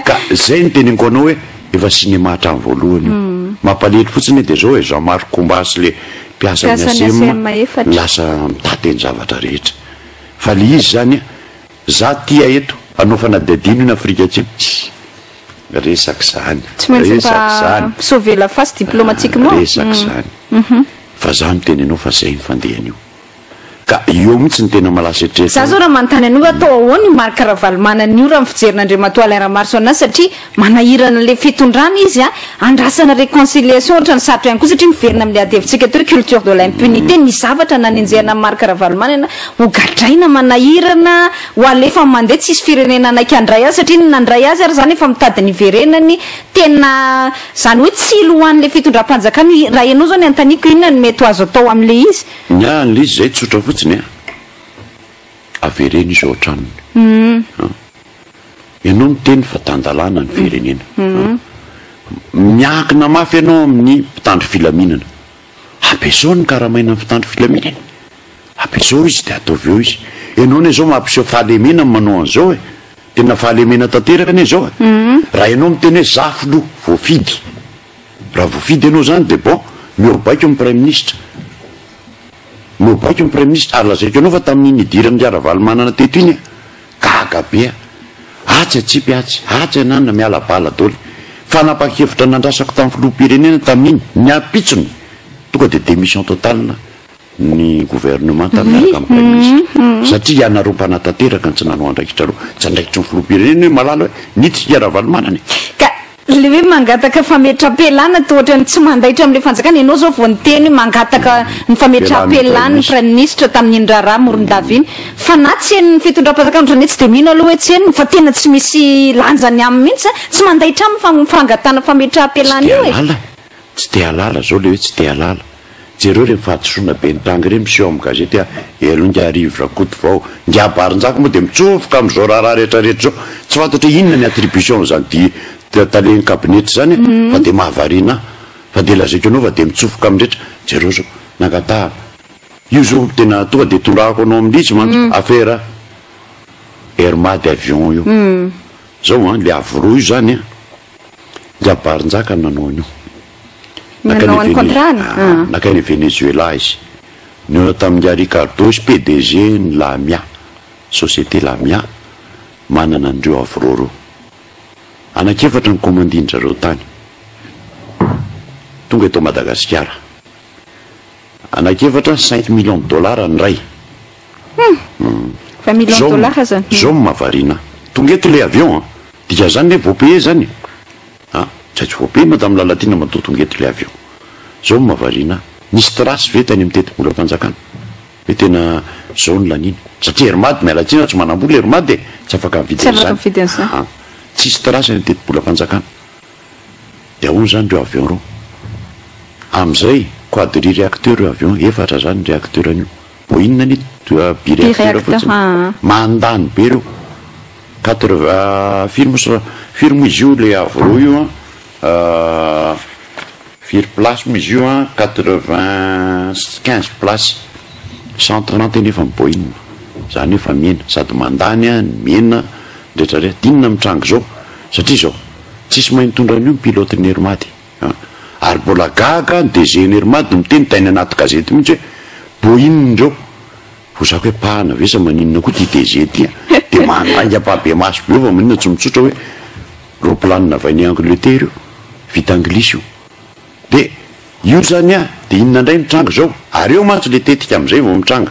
Ka zay no teneniko anao hoe efa cinéma hatramin'ny voalohany io. Mampalahelo fotsiny hoe dia zao e, Jean Marc Koumba sy le mpiasan'ny Mpiasan'ny ACM ACM efatra. lasa mitaty ny zavatra rehetra. Fa le izy zany an, za tia eto hanao fanadihadiana io ny Afrika Atsimo, tsia, resaka izany, Tsy maintsy resaka mba izany. sauver la face diplomatiquement. Resaka izany. Fa za miteny anao fa zay ny fandehany io. Ka eo mihitsy ny tena mahalasa eritreritra Za zao hoe. raha manontany an'io hoe atao ahoana io Marc Ravalomanana io raha ny fijerin'Andriamatoa Alain Ramaroson azy satria manahirana an'ilay fitondrana izy a, andrasana réconciliation ohatran'ny sarotra ihany koa satria miverina amin'ilay ady hevitsika teo hoe culture de l'impunité, ny zavatra nanenjehana an'i Marc Ravalomanana ho gadraina manahirana, ho alefa mandeha tsisy firenena hanaiky handray azy satria ny nandray azy ary izany efa mitady ny hiverenany, tena izany hoe tsilo ho an'ilay fitondram-panjakana io, raha ianao izao ny anontaniako inona no mety ho azo atao amin'ilay izy? Ny ahy an'ilay izy izay tsotra fotsiny a, avereno izy ao an-tranony a, ianao miteny fa tan-dalàna ny firenena a, miankina mafy ianao amin'ny mpitandro filaminana, ampiasao ny karamaina ny mpitandro filaminana, ampiasao izy dia ataovy eo izy, ianao anie izao mampiseho fahalemena ny manao an'izao e, tena fahalemena tanteraka anie izao e, raha ianao miteny hoe za filoha voafidy, Raha voafidy ianao izany dia bon, mihoa baiko ny praiminisitra. Mihoa baiko ny praiminisitra, ary lazaiko anao fa tamin'iny nidiran'i Ravalomanana teto iny aho, gaga be aho. Atsy atsipy atsy, atsy ananona, miala bala daholo. Fanapahan-kevitra nandrasako tamin'ny filoham-pirenena tamin'iny, ny ampitsony, tonga dia démission totale ny gouvernemanta miaraka amin'ny praiminisitra satria ianareo mpanatanteraka no tsy nanao andraikitra reo, tsy andraikitry ny filoham-pirenena hoe malala hoe niditra i Ravalomanana e. Ka le hoe mangataka fametraham-pialana toa ohatran'ny tsy mandaitra amin'ilay fanjakana, ianao zao vao niteny hoe mangataka ny fametraham-pialan'ny praiminisitra tamin'iny raharaha Morondava iny, fa na tsy henon'ny fitondram-panjakana, ohatran'ny hoe tsy dia mino aloha hoe tsy henony fa tena tsy misy lanjany aminy mihitsy, tsy mandaitra aminy ny fangatahana Tsy fametraham-pialana te io e. halala, tsy te halala zao le hoe tsy te halala. Jereo ireny fahadisoana be nitranga ireny miseho amin'ny gazety a, elo ingahy Rivo Rakotovao, ingahy Barinjaka moa dia mitsofoka amin'izao raharaha rehetra rehetra izao, tsy fantatro hoe inona ny attribution an'izany di talen'ny kabinetra izany a, fa dia mahavariana ahy, fa dia lazaiko anao fa dia mitsofoka amin'ny rehetra, jereo izao, nangatahana, io izao tena tonga dia tondrahako anao amin'ilay izy mantsy, affaire Air Mad avion io, zao an, le Avro io izany an, ingahy Barinjaka no nanao an'io. Nanao an'ny contrat-ny? Nankany Venezuela izy. Nihaona tamin'i Ricardo izy, PDG ny Lamia, société Lamia, manana an'ireo Avro ireo. Anankiefatra ny commandin-dry zareo tany. Tonga eto Madagasikara. Anankiefatra, cinq millions de dollars ny iray. Hum! Vingt millions de dollars zany. Zao no mahavariana ahy. Tonga eto ilay avion an! Dikan'izany ve voapayer zany e? Ah, tsy haiko voabe Madame Lalatiana matoa tonga eto ilay avion. Zao no mahavariana ahy, nisy trace ve tany amin'ny tetibolam-panjakana hoe tena zao no laniana? Satria Air Mad, miala tsiny aho tsy manam-bola Air Mad e, tsy afaka mividy Tsy afaka an'izany. mividy an'izany. Aa, tsisy trace any amin'ny tetibolam-panjakana. Dia ahoana izany ireo avion ireo? Amin'izay, quadri-réacteur io avion, efatra izany ny réacteur an'io. Boeing anie bi-réacteur fotsiny. Mandany be ireo. Quatre firy moa firy moa izy io le Avro io an, firy place moa izy io an, 95 places, 130 anefa ny Boeing, zany hoe efa mihena, sady mandany an, mihena ny rehetra rehetra, d'inona mitranga izao, satria izao, tsisy mahay mitondra an'io ny pilote ny Air Mad an, ary mbola gaga ny DG ny Air Mad miteny tany anaty gazety mihitsy hoe Boeing indreo. Vozako hoe pahana ve sa maninona koa ty DG ty a! Dia mandainga ampahibemaso be eo fa maninona tsy mitsotra hoe roplanina avy any Angleterre io, vita anglisy io. Dia io zany a, dia inona indray mitranga izao? Ary eo mantsy le tetika amin'izay vao mitranga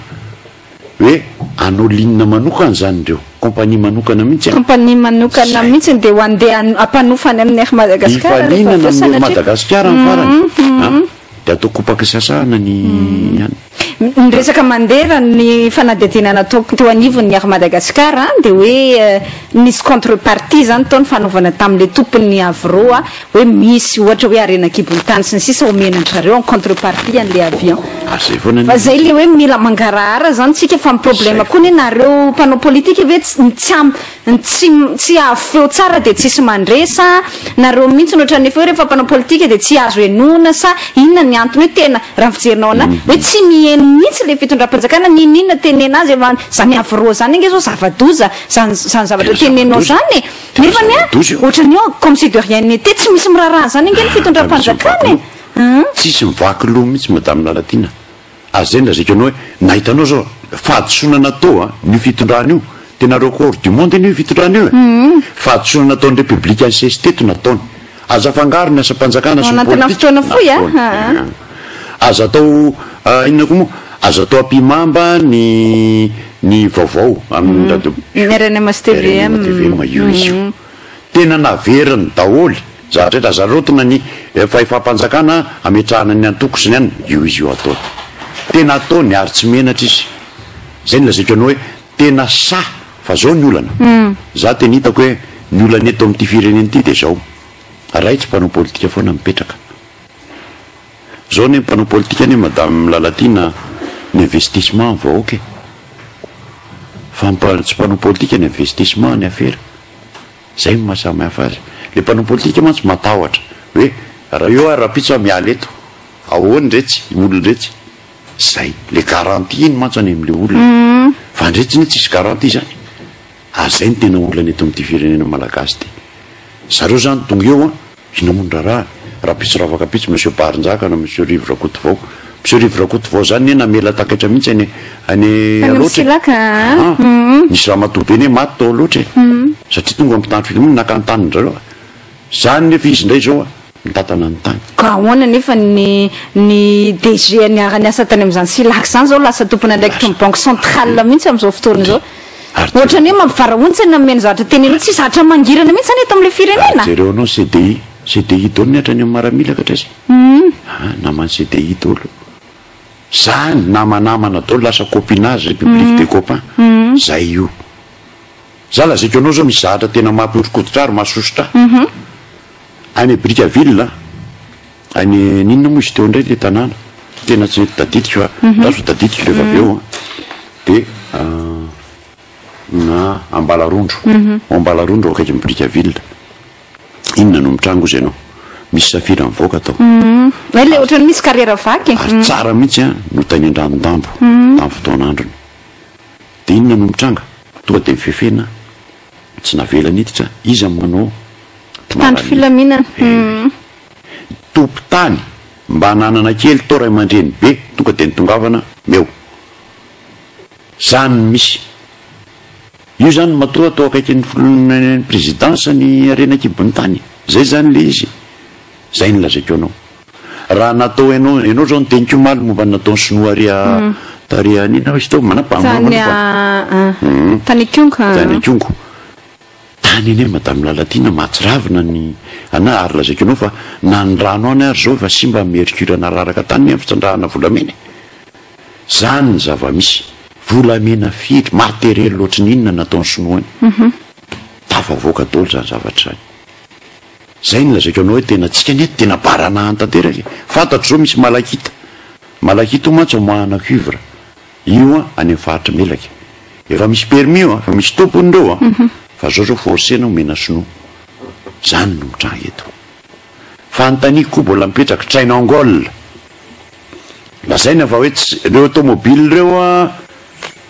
hoe hanao ligne manokana izany ireo, compagnie manokana mihitsy an! Compagnie manokana Zay. mihitsy dia ho andeha hampanofa any amin'ny Air Madagascar rehefa avy Hifaninana eo amin'ny Air sanatria. Madagascar ny farany an! Dia atao kopak'isasahana ny any. Ny resaka mandeha raha ny fanadihadiana nataoko teo anivon'ny Air Madagascar dia hoe nisy contrepartie izany tao ny fanaovana tamin'ilay tompon'ny Avro hoe misy ohatra hoe harena an-kibon'ny tany sy ny sisa omena an-dry zareo en contrepartie an'ilay avion. Ary izay foana Fa anie. izay ilay hoe mila mangarahara izany tsika fa ny problème Izay koa anie nareo mpanao politika ve tsy tsy am Ny tsy tsy avo feo tsara dia tsisy mandre sa nareo mihitsy no ohatran'ny efa hoe rehefa mpanao politika dia tsy azo henoina sa inona ny antony hoe tena raha ny fijerinao anah hoe tsy miheno mihitsy ilay fitondram-panjakana n'inon'inona tenena azy efa zany avro zany ange zao zava-doza zany zany zavatra Tena tenenao zava-doza. zany e Tena nefany a zava-doza io. ohatran'ny hoe comme si de rien n'était tsy misy miraharaha an'zany ange ny Ah, misy fitondram-panjakana mivaky e loha. Tsisy mivaky loha mihitsy madame Lalatiana. Ary zay no lazaiko anao hoe nahita anao zao fahadisoana natao a io fitondrana io tena record du monde anie io fitondrana io e fahadisoana nataon'ny république nisesy teto nataony aza afangaro ny asam-panjakana Ao sy ny anatina politika fotoana fohy a nataony aa. aza atao inona koa moa aza atao ampihimamba ny ny vaovao amin'ny radio Ny rnm sy tvm. Rnm tvm io izy io Tena naveriny daholo zavatra rehetra, aza rotina ny fahefam-panjakana ametrahana ny antoko sy ny anona, io izy io ataony. Tena ataony ary tsy menatra izy. Zay no lazaiko anao hoe tena sahy fa zao ny olana. Za tena hitako hoe ny olana eto amin'ity firenena ity dia zao, ray tsy mpanao politika foana mipetraka. Zao anie mpanao politika anie madame Lalatiana ny investissement vahoaka e. Fa tsy mpanao politika ny investissement ny afera. Zay no maha samy hafa azy. Le mpanao politika mantsy matahotra hoe raha eo aho rahampitso aho miala eto, ahoana ndretsy olona ndretsy? Zay. Le garantie iny mantsy any amle olona. Fa ndretsy anie tsisy garantie zany. Ary zay no tena olana eto amin'ity firenena malagasy ity. Zareo zany tonga eo an, Inona moa ny raharahany? Rahampitso ravakapitso Monsieur Barinjaka na Monsieur Rivo Rakotovao. Monsieur Rivo Rakotovao zany anie namela takaitra mihitsy any any Tany amin'ny Alaotra e. Silaka Aa, an! nisy ramatoa be anie maty tao Alaotra e. Satria tonga ny mpitandro filaminana naka ny tanin-dry zareo. Zany nefa izy indray izao mitantana ny tany. Ka ahoana nefa ny ny DG niara-niasa tany amin'izany Silaka izany izao lasa tompon'andraikitry ny Banque Centrale mihitsy amin'izao fotoana izao? Ary jereo. Ohatran'ny hoe mampivarahontsana ny mihaino zavatra tenenina, tsy zatra mangirana mihitsy zany eto amin'ilay firenena. Ary jereo anao CDI, CDI daholo ny hatrany amin'ny maramila ka hatraiza? Ah, naman'ny CDI daholo. Zany namanamana daholo lasa copinage, république des copains. Zay io. Za lazaiko anao zao misy zavatra tena mampihoron-koditra ary mahasosotra ahy. Any Brickaville, any n'inona moa izy teo indray le tanàna, tena tsy mety tadidiko fa andraso ho tadidiko rehefa avy eo an, de na Ambalarondro, ao Ambalarondro ao akaikin'i Brickaville, inona no mitranga ozy ianao, misy safira mivoaka tao, Hay le ohatran'ny misy carrière vaky e. ary tsara mihitsy an, no tany Andranondambo tamin'ny fotoan'androny, de inona no mitranga, tonga de mifefena, tsy navela niditra, iza no manao Mpitandro filaminana. Eh oui. Tompon-tany mba nanana kely tao ray aman-dreny be tonga dia nitongavana meo. Zany no misy. Io zany matoa atao akaikin'ny filohan'ny présidence ny harena an-kibon'ny tany. Zay zany le izy. Zay no lazaiko anao. Raha natao ianao, ianao zao niteny koa omaly momba ny nataon'ny sinoa ary tary an'inona izy teo? Manapa, Tany manapa. tany Ikongo. Tany Ikongo. Tany anie madame Lalatiana mahatsiravina ny ana ary lazaiko anao fa na ny rano any ary zao efa simba ny mercure nararaka tany ny fitrandrahana volamena e! Zany ny zava-misy, volamena firy, materiel ohatry ny inona nataon'ny sinoa any, tafavoaka daholo zany zavatra zany. Zay no lazaiko anao hoe tena tsika anie tena baranahany tanteraka e! Fantatro zao misy malakita, malakita io mantsy amoahana cuivre, Io an, any amin'ny faritra Melaky. Efa misy permis io an, efa misy tompony ireo an. Fa zao zao forcer-na omena sinoa. Zany no mitranga eto. Fanontaniako koa mbola mipetraka, Train Angol. Lazaina fa hoe tsy, ireo automobile ireo an,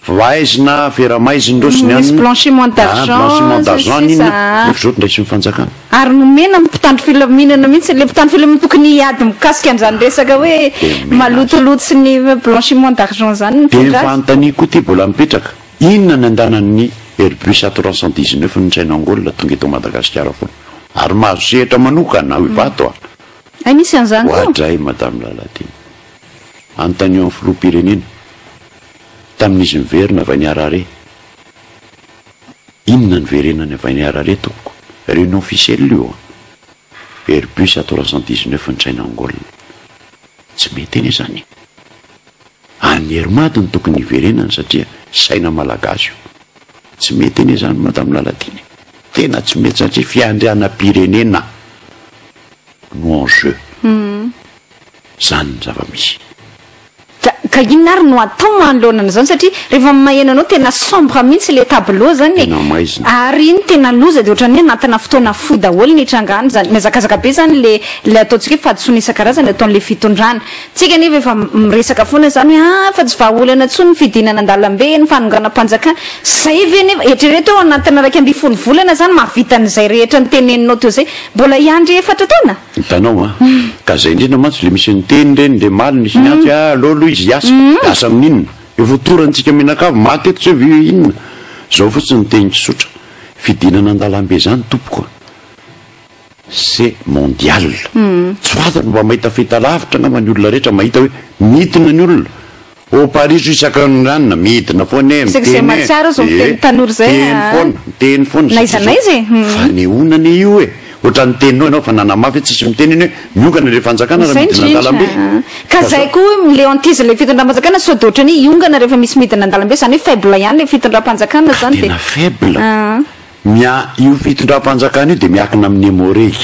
vaizina, feramaizina ireo sy ny Misy anona. blanchiment Ah, d'argent blanchiment sy ny d'argent sisa n'inona, a. nefa zao ndraisin'ny fanjakana. Ary nomena ny mpitandro filaminana mihitsy, ilay mpitandro filaminana tokony hiady mikasika an'izany resaka hoe malotoloto sy ny blanchiment d'argent izany ny Dia ny mpitondra azy. fanontaniako koa ity mbola mipetraka, inona ny andanan'ny Airbus A 319 ny China Angola tonga eto Madagasikara foana? Ary mahazo sehatra manokana ao Ivato a! Hay misy an'izany koa? Oadray Madame Lalatiana. Anontanio amin'ny filoham-pirenena, tamin'izy niverina avy any Harare. Inona no verenany avy any Harare tompoko? Réunion officielle io an! Airbus a 319 ny China Angola. Tsy mety anie zany e! Any Air Mad no tokony hiverenany satria saina malagasy io. Tsy mety anie zany Madame Lalatiana e. Tena tsy mety satria fiandrianam-pirenena no en jeu. Zany ny zava-misy. Ka ka inona ary no atao manoloana an'izany satria rehefa maheno anao tena sombre mihitsy le tableau zany e. Tena maizina. Ary ny tena loza dia ohatran'ny hoe anatina fotoana fohy daholo ny hitrangany zany. Mihazakazaka be zany le le ataontsika hoe fahadisoana isan-karazany ataon'le fitondrana. Tsika anefa efa miresaka foana izany hoe aa fa tsy vahaolana intsony ny fidinana an-dalambe, ny fanonganam-panjakana. Zay ve nefa, eritrereto hoe ao anatina 11 volana izany mahavita an'izay rehetra noteneninao teo izay. Mbola hiandry efatra taona? Hitanao an! Ka zay indrindra mantsy le misy niteny ireny le maly nisy niantso hoe ah aleo aloha izy hiasa, hiasa amin'inona? Efa ho torantsika mianakavy, maty eto zay ve inona? Zao fotsiny ny teniko tsotra, fidinana an-dalambe zany tompoko a! C'est mondial. Tsy fantako mba mahita fahitalavitra angamba ny olona rehetra mahita hoe midina ny olona. Au Paris io isaka ny ranona midina foana e, Isaky izay miteny e. mahatsiaro aza miteny tanora izay Miteny a. foana, miteny foana N'aiza satria n'aiza zao e. fanehoana anie io e. Ohatran'ny teninao ianao fa nanamafy hoe tsisy miteny anie hoe miongana ilay fanjakana raha Izay midina indrindra. an-dalambe. Ka Ka zay zao. koa le hantise ilay fitondram-panjakana sao dia ohatran'ny hoe hiongana rehefa misy midina an-dalambe, izany hoe faible ihany ilay fitondram-panjakana Ka izany dia. tena faible. Mia, io fitondram-panjakana io dia miakina amin'ny Emmo-Reg.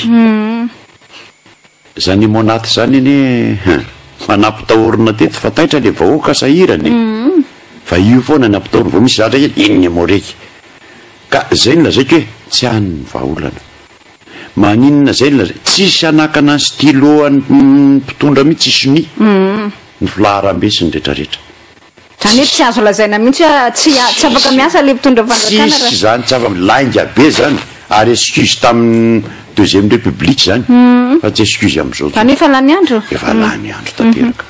Izany Emmo-Nat izany anie hein, fa nampitahorina teto fa taitra ilay vahoaka sahirana e. Fa io foana ny ampitahorina, vao misy zavatra kely, iny ny Emmo-Reg. Ka izay no lazaiko hoe tsy any ny vahaolana. Maninona izay no lazaiko, tsisy hanakana ny stylo an'ny mpitondra mihitsy sonia, ny filaharam-be sy ny retraretra. Zany hoe tsy azo lazaina mihitsy hoe tsy tsy afaka miasa le mpitondra fanjakana raha. Tsisy zany tsy afa lainga be zany ary excuse tamin'ny deuxième république zany fa tsy excuse amin'izao Zany hoe efa lany andro? Efa lany andro tanteraka.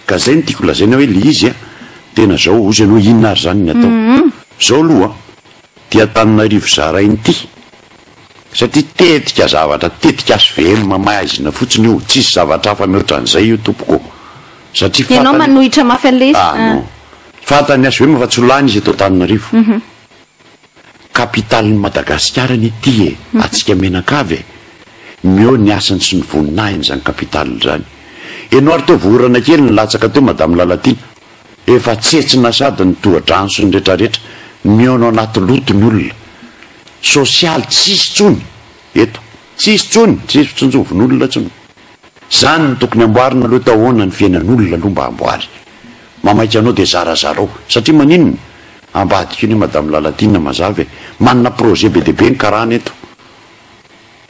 Ka zay no tiako lazaina hoe le izy a tena zao ozy ianao inona ary zany ny atao. Zao aloha ty Antananarivo zaraina ity satria tetika zavatra tetika HVM maizina fotsiny io tsisy zavatra hafa mihoatra an'izay io tompoko ô. Satria Ianao fantany manohitra mafy an'ilay izy Ah non. Fantany HVM fa tsy ho lany izy eto Antananarivo. Capitale-n'i Madagasikara anie ity e, antsika mianakavy e. Mieo ny hasiny sy ny voninahiny izany capitale izany. Ianao ary teo vao orana kely nilatsaka teo Madame Lalatiana. Efa tsetsina sady ny tohadrano sy ny retraretra. Mihaona ao anaty loto ny olona. Sosialy tsisy tsony eto. Tsisy tsony, tsisy fitsinjovin'olona tsony. Zany no tokony amboarina aloha eto ahoana ny fiainan'olona aloha mba amboary. Mamaika anao dia zarazarao. Satria maninona? Ambadika io anie Madame Lalatiana mazava e. Manana projet be dia be ny karana eto.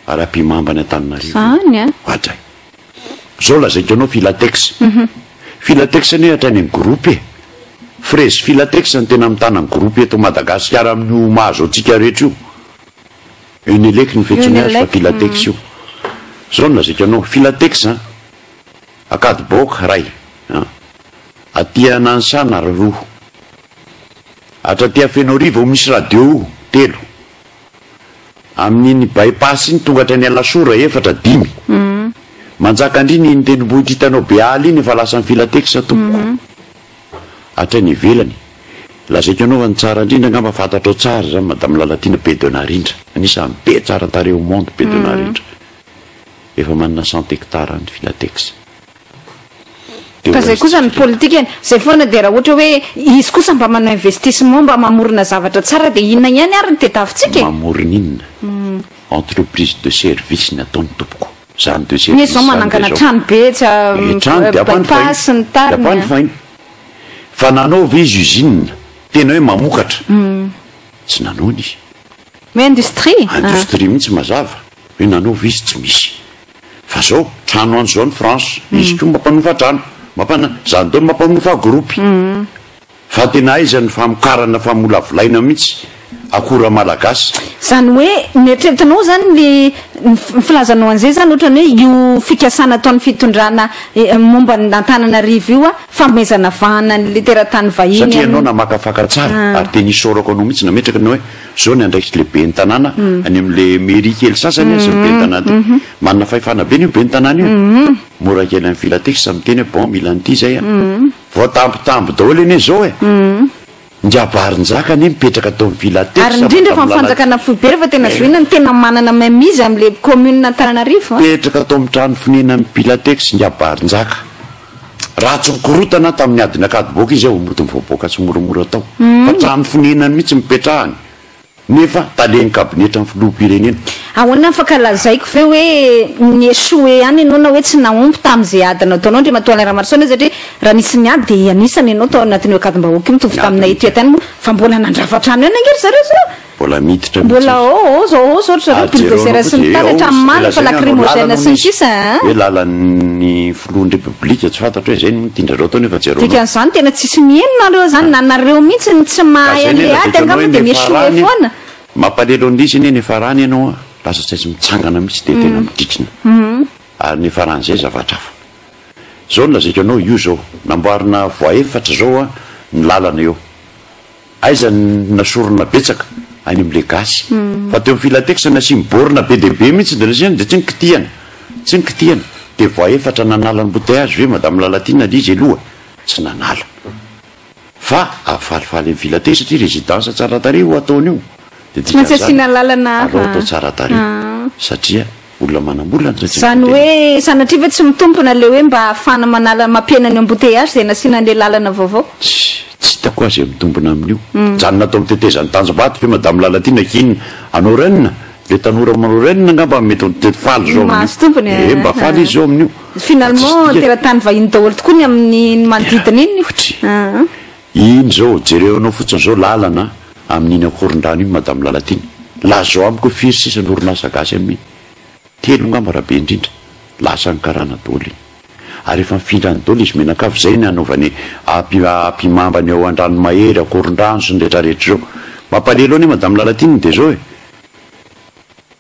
Ary ampihimamba any Antananarivo io. Zany an! Oadray. Zao lazaiko anao Filatex. Filatex anie hatrany amin'ny groupe e. Fraise Filatex no tena mitana ny groupe eto Madagasikara amin'io mahazo antsika rehetra io. Unelec no fiantsoany azy fa Filatex io. Zao no lazaiko anao, Filatex an, Ankadibaoka ray an, aty Ananisana roa, hatraty Fenoarivo misy radio telo, amin'iny by pass iny tonga hatrany Alasora efatra, dimy, Manjakandriana iny tendrombohitra hitanao Beala iny efa lasan'ny Filatex tompoko. Hatrany ivelany. Lazaiko anao fa ny tsara indrindra angamba fantatrao tsara izany Madame Lalatiana be de narindra. Anisan'ny be tsara tarehy au monde be de narindra. Efa manana cent hectares any Filatex. Dia Fa zay kosa ny politikany, zay foana dia raha ohatra hoe izy kosa mba manao investissement mba mamorona zavatra tsara dia inona ihany ary no tediavintsika e? Mamorona inona? Entreprise de service ny ataony tompoko. Zany de Ny service zao zany de manangana zao. trano be tsy Eh, trano de ampandifaina. bypass sy ny De tariny. ampandifaina. Fa nanao ve izy usine tena hoe mamokatra? Tsy nanao izy. Hoe industrie? Industrie mihitsy mazava. Hoe nanao ve izy? Tsy misy. Fa zao, trano any zao any France, izy koa mampanofa trano. Mampana, zany daholo mampanofa groupe. Fa tena aiza ny famokarana famolavolaina mihitsy akora malagasy. Zany hoe ny eritreretinao zany ny ny filazanao an'izay zany ohatrany hoe io fikasana ataon'ny fitondrana momba ny Antananarivo io fanomezana vahana ny teratany vahiny Satria ianao amin'ny namakafaka tsara ary tena isaorako anao mihitsy nametraka ny hoe zao ny andraikitry le ben'ny tanàna any amin'le mairie kely sasany sy ny ben'ny tanàna ty. Manana fahefana be anie io ben'ny tanàna io e. Mora kely amin'ny filatex miteny hoe bon mila an'ity zay a. Voatambitamby daholo anie zao e! Njabarinjaka anie mipetraka tao amin'ny Villa Tex Ary indrindra fa ny fanjakana foibe rehefa tena zohina no tena manana main mise amin'ilay commune Antananarivo a! Mipetraka tao amin'ny trano fonenan'ny Pilatex Njabarinjaka. Raha tsy mikorotana tamin'ny adiny Ankadiboaka izy aho mody mivoaboaka tsy moramora tao. Fa trano fonenany mihitsy nipetrahany. Nefa talen'ny kabinetran'ny filoham-pirenena. Ahoana afaka lazaiko ve hoe ni-échouer ihany ianao na hoe tsy nahomby tamin'izay ady nataonao Andriamatoa Alain Ramaroson satria raha nisy niady dia anisany ianao tao anatin'io ankadim-bahoaka io mitovy taminay ety tany moa fa mbola nandrava trano ihany ange ry zareo zao. Mbola miditra mihitsy Mbola ao ao zao ao zao ry zareo Ary jereo bulldozer anao sy ny koa tariny dia ao hatramin'ny izy omaly efa lazainy hanao lacrymogène lalana sy hono ny izy sisa a. hoe lalan'ny filohan'ny repoblika tsy fantatro hoe izay no tian-dry zareo atao nefa jereo anao. Dikan'izany tena tsisy miheno nareo zany na nareo mihitsy no tsy Ka mahay zay anie an'le ady lazaiko anao angamba hoe dia nefa mi-échouer rany foana. mampalelo an'ilay izy anie nefa rany ianao a lasa tsy maintsy mitsangana mihitsy dia tena midrikina ary nefa rany izay zavatra hafa. Zao no lazaiko anao io zao namboarina voie efatra zao a ny lalana eo. Aiza ny nasorina betsaka? Any amle gasy. Fa teo am filatex nasiany borne be dia be mihitsy dia nasiany dia tsy nikitihana. Tsy nikitihana. Dia voie efatra nanala embouteillage ve madame Lalatiana le izy aloha? Tsy nanala. Fa falifaly am filatex satria résidence tsara tarehy io ataony io. Dia Tsy maintsy dikan'izany asiana lalana aleo atao tsara tarehy satria olona manambola no tsy maintsy Izany miteny. hoe sanatria ve tsy mitombina ilay hoe mba ahafahana manala mampihena ny embouteillage dia nasiana an'ilay lalana vaovao? Tsy tsy hitako aza izay mitombina amin'io. Mijanona ato amin'ny tetezan'i Tanjombato ve Madame Lalatiana k'inona? Hanao run? Ilay tanora manao run angamba mety ho faly izao amin'io. Mahazo tombony Eh, mba faly izy izao amin'io. Fa tsisy Finalement dikany. teratany vahiny daholo tokoa ny amin'ny manodidina iny. Fotsy. Iny izao, jereo anao fotsiny izao lalana amin'iny Ankorondrano iny Madame Lalatiana. Lazao amiko hoe firy sisa ny orinasa gasy amin'iny. Telo angamba raha be indrindra. Lasan'ny karana daholo iny. Ary efa mifindra any daholo izy mianakavy, izay ny hanaovany ampihimamba ny ao Andranomahery, Ankorondrano sy ny retraretra izao. Mampalahelo anie Madame Lalatiana dia izao e.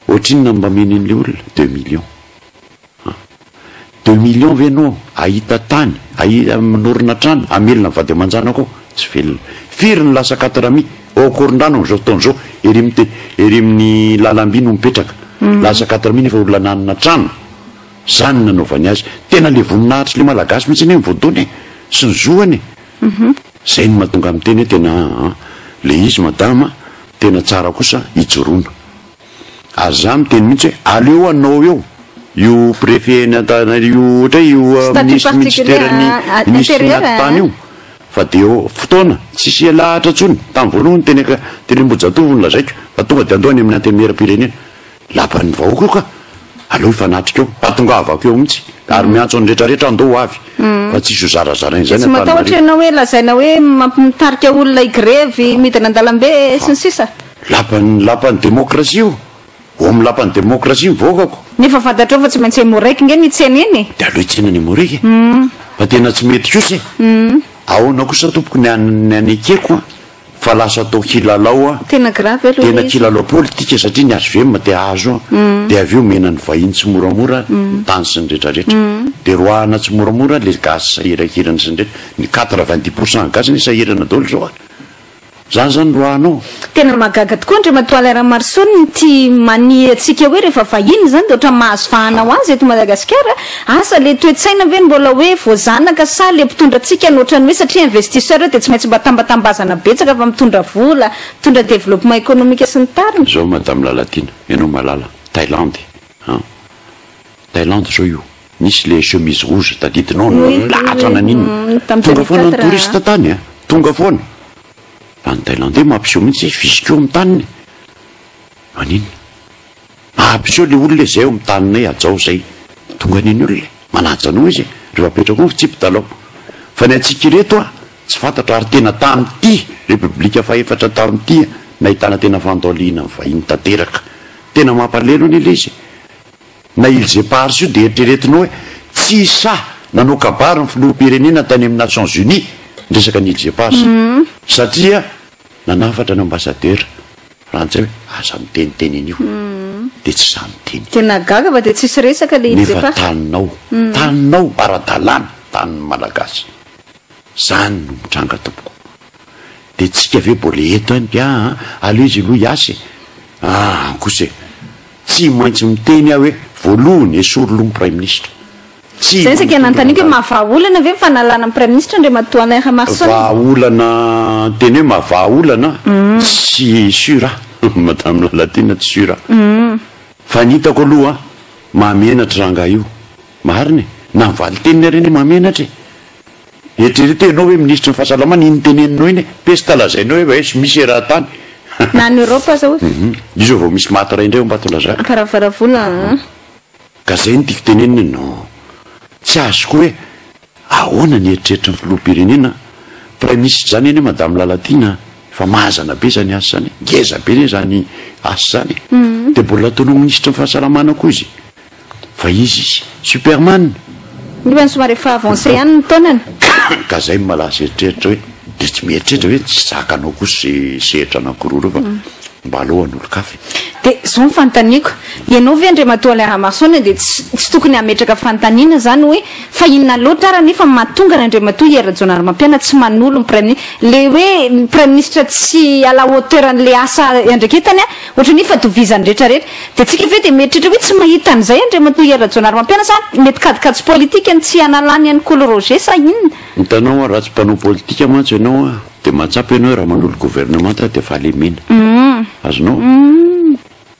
Ohatrinona no mba omeny an'ilay olona? Deux millions. An! Deux millions ve ianao ahita tany, ahita manorina trano, hamelona ny vady aman-janakao? Tsy velona. Firy ny lasa quatre mi ao Ankorondrano amin'izao fotoana izao, ery amin'ny te, ery amin'ny lalamby no mipetraka. Lasa quatre mi nefa olona nanana trano. Zany no nanaovany azy. Tena le voninahitry le Malagasy mihitsy anie ny voadona e! Sy ny zoany e! Zay no mahatonga miteny hoe tena an! Le izy madama tena tsara kosa ijoroana. Ary za miteny mihitsy hoe aleo anao eo io préfet ny Antananarivo io ohatra hoe io Statut minisitry particulier minisiteran'ny minisitry ny intérieur atitany io fa de eo fotoana tsisy hialahatra intsony tamin'ny voalohany teny aka teny Ambohijatovo no lazaiko fa tonga de andao any amin'ny antenimieram-pirenena lapan'ny vahoaka io ka aleo hifanatrika eo ahatongavako eo mihitsy ary miantso ny rehetra rehetra andao ho avy fa tsisy ho zarazaraina Dia izany tsy matahotra Antananarivo. ianao hoe lazaina hoe mampitarika olona higrevy midina an-dalambe sy ny sisa? Lapan'ny lapan'ny demokrasia io. Ho amin'ny lapan'ny demokrasia ny vahoakako. Nefa fantatrao fa tsy maintsy Emmo-Rec nge ny tsena eny e. Dia aleo hitsena ny Emmo-Rec e. Fa tena tsy mety kosa e. Ahoana kosa tompoko ny ny anekeko an, fa lasa atao kilalao an. Tena grave aloha Tena ilay izy. kilalao politika satria ny hvm te hahazo an. Dia avy eo omena ny vahiny tsimoramora ny tany sy ny retraretra. Dia roahana tsimoramora ilay gasy sahirankirana sy ny retra. Ny 90 pour cent gasy anie sahirana daholo izao an. Zany zany ro anao. Tena mahagaga tokoa Andriamatoa Alain Ramaroson ity mania antsika hoe rehefa vahiny izany dia ohatran'ny mahazo vahana ho azy eto Madagasikara, asa le toe-tsaina ve no mbola hoe voazanaka sa le mpitondra antsika no ohatran'ny hoe satria investisseur dia tsy maintsy mba tambatambazana betsaka fa mitondra vola, mitondra développement économique sy ny tariny. Zao Madame Lalatiana, ianao mahalala, Thaïlande an! Thaïlande zao io, nisy le chemise rouge tadidinao nilahatra naninona, tonga foana ny touriste tany an, tonga foana, fa ny Thaïlandais mampiseho mihitsy hoe visiko eo amin'ny taniny, maninona? Mampiseho le olona hoe zay eo amin'ny taninay hajao zay, tonga any ny olona e, manaja anao izy e, rehefa apetraka ao ny fitsipi-dalao, fa ny antsika ireto an, tsy fantatro ary tena tamin'ity repoblika fahefatra tamin'ity nahitana tena fandaolihina ny vahiny tanteraka, tena mampalelo anie le izy e. Na Îles Éparses io dia eritreretinao hoe tsy sahy nanao kabary ny filoham-pirenena tany amin'ny Nations Unies niresaka ny Îles Éparses satria nanafatra ny ambassadeur frantsay hoe aza miteniteny an'io dia tsy sahy miteny. Dia nahagaga fa dia tsisy resaka ilay Îles Nefa Éparses. taninao, taninao ara-dalàna, tanin'ny Malagasy. Zany no mitranga tompoko. Dia tsika ve mbola eto ihany ka aa aleo izy aloha hiasa e! Aa kosa e! Tsy maintsy miteny aho hoe voalohany esory loha ny praiminisitra. Tsy Zay saika mba mitondra nanontaniako hoe mandalo. mahavaha olana ve ny fanalana ny praiminisitra Andriamatoa Alain Ramaroson? Vahaolana teny hoe mahavaha olana tsy sûr aho Madame Lalatiana tsy sûr aho. Fa ny hitako aloha mahamenatra rangahy io. Marina e! Na ny valin-teniny ary anie mahamenatra e! Eritrereto hoe ianao hoe minisitry ny fahasalamana, iny teneninao iny e, pesta lazainao hoe efa misy eran-tany. Na any Europe aza hozy. Io zao vao misy maty iray indray ao Ambatondrazaka. Amparafaravola an. Ka zay no tiako tenenina e, non. Tsy azoko hoe ahoana ny eritreritry ny filoham-pirenena, praiminisitra zany anie madame Lalatiana efa mazana be zany asa zany e, ngeza be anie zany asa zany e, de mbola ataonao minisitry ny fahasalamana koa izy. Fa izy izy superman. Nefa somary efa avancé ihany ny taonany. Ka zay no mahalasa eritreritra hoe de tsy mieritreritra hoe tsy zakanao kosa ze sehatra anankiroa ireo fa mba aleo an'olon-kafa e. De zao ny fanontaniako, ianao ve Andriamatoa Alain Ramarosaona de tsy tsy tokony hametraka fanontaniana zany hoe fa inona loatra ara nefa mahatonga an'Andriamatoa Hery Rajaonarimampianina tsy manolo ny praiminisitra, le hoe ny praiminisitra tsy à la hauteur an'le asa iandraiketany a, Ohatran'ny hoe fatovizan'ny rehetra rehetra. Dia tsika ve dia mieritreritra hoe tsy mahita an'izay Andriamatoa Hery Rajaonarimampianina sa mety kajikajy politika ny tsy hanalany an'i Kolo Roger sa inona? Hitanao an, raha tsy mpanao politika mantsy ianao an, dia mahatsapa ianao hoe raha manolo governemanta dia fahalemena. Azonao?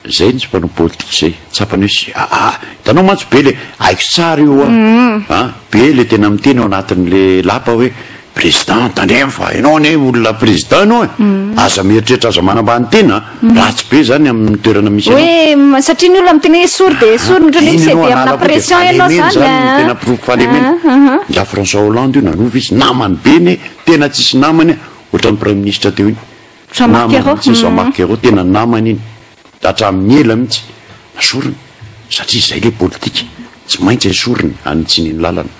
Izay ny tsy mpanao politika izay. Tsapany hoe sy aa. Hitanao mantsy be le, haiko tsara io an, an, be le tena miteny ao anatin'le lapa hoe Président tandremo fa ianao anie olona président ianao e! Aza mieritreritra aza manambany tena a! Ratsy be zany amin'ny toerana misy anao. Hoe satria ny olona miteny hoe esory dia esory, ohatran'ny hoe Iny ianao mi-ceder amina hanala koa dia pression ianao fahalemena zany zany no a! tena porofo fahalemena. Ingahy François Hollande io nanova izy, namany be anie, tena tsisy namany ohatran'ny praiminisitra teo iny. Jean-Marc Namany Ayrault. mihitsy Jean-Marc Ayrault, tena namany iny hatramin'ny ela mihitsy. Nasoriny satria izay ilay politika, tsy maintsy esoriny hanitsiany ny lalana.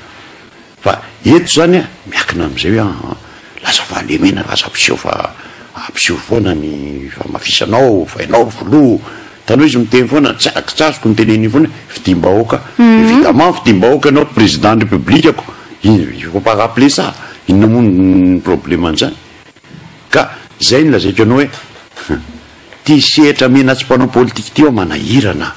Fa eto zany a, miankina amizay hoe aa lasa fahalemena lasa ampiseho fa ampiseho foana ny famafisanao fa ianao ry filoha, hitanao izy miteny foana tsy tsy azoko ny teneniny foana hoe fidim-bahoaka, evidemment fidim-bahoaka ianao ry président ny république ko, il faut pas rappeler ça, inona moa ny problème an'izany? Ka zay no lazaiko anao hoe ty sehatra mena tsy mpanao politique ty aho manahirana.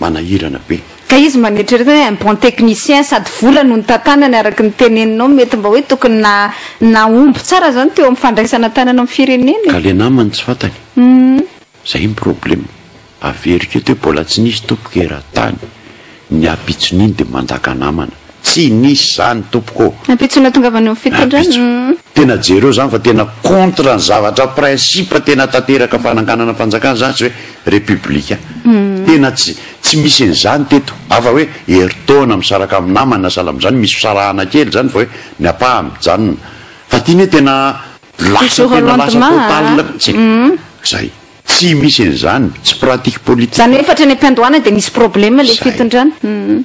Manahirana be. Ka izy mba nieritreretana hoe un bon technicien sady vola no nitantanany araka ny teneninao mety mba hoe tokony na nahomby tsara zany teo amin'ny fandraisana tanana amin'ny firenena e. Ka le namany tsy fantany. Zay ny problème. Averiko eto hoe bola tsy nisy tompoko eran-tany ny ampitson'iny de mandaka namana. Tsy nisy zany tompoko ô! Ampitso nahatongavany eo amin'ny fitondrana. Tena jereo zany fa tena contre ny zavatra principe tena tanteraka fananganana fanjakana zany tsy hoe républicain. Tena tsy tsy misy an'izany teto. Hafa hoe herintaona misaraka amin'ny namana sahala amin'izany misy fisarahana kely zany fa hoe ny ampahany mijanona. Fa ty ne tena lasa Du jour au tena lasa lendemain total mihitsy e. Zay. Tsy misy an'izany, tsy pratique politique. Zany hoe efa hatrany am-piandohana dia nisy problème ilay Zay. fitondrana.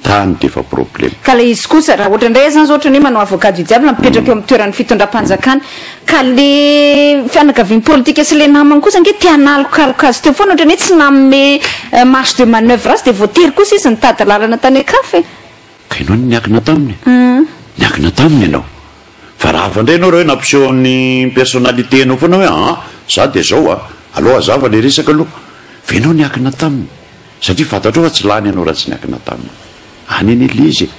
Tany dia efa problème. Ka ilay izy kosa, raha ohatra indray zany zao ohatran'ny hoe manao avocat du diable mipetraka eo amin'ny toeran'ny fitondram-panjakana, ka le fianakaviany politika sy le namany kosa ange te hanalokaloka azy teo foana, ohatran'ny hoe tsy nanome marge de manoeuvre azy dia voatery kosa izy nitady lalana tany an-kafa e. Ka ianao no niankina taminy e. Niankina taminy ianao. Fa raha hafa indray ianao raha hoe nampiseho ny personnalité anao foana hoe aa za dia zao a, aleo hazava le resaka aloha. Fa ianao niankina taminy. Satria fantatrao fa tsy lany ianao raha tsy niankina taminy. Any anie le izy e.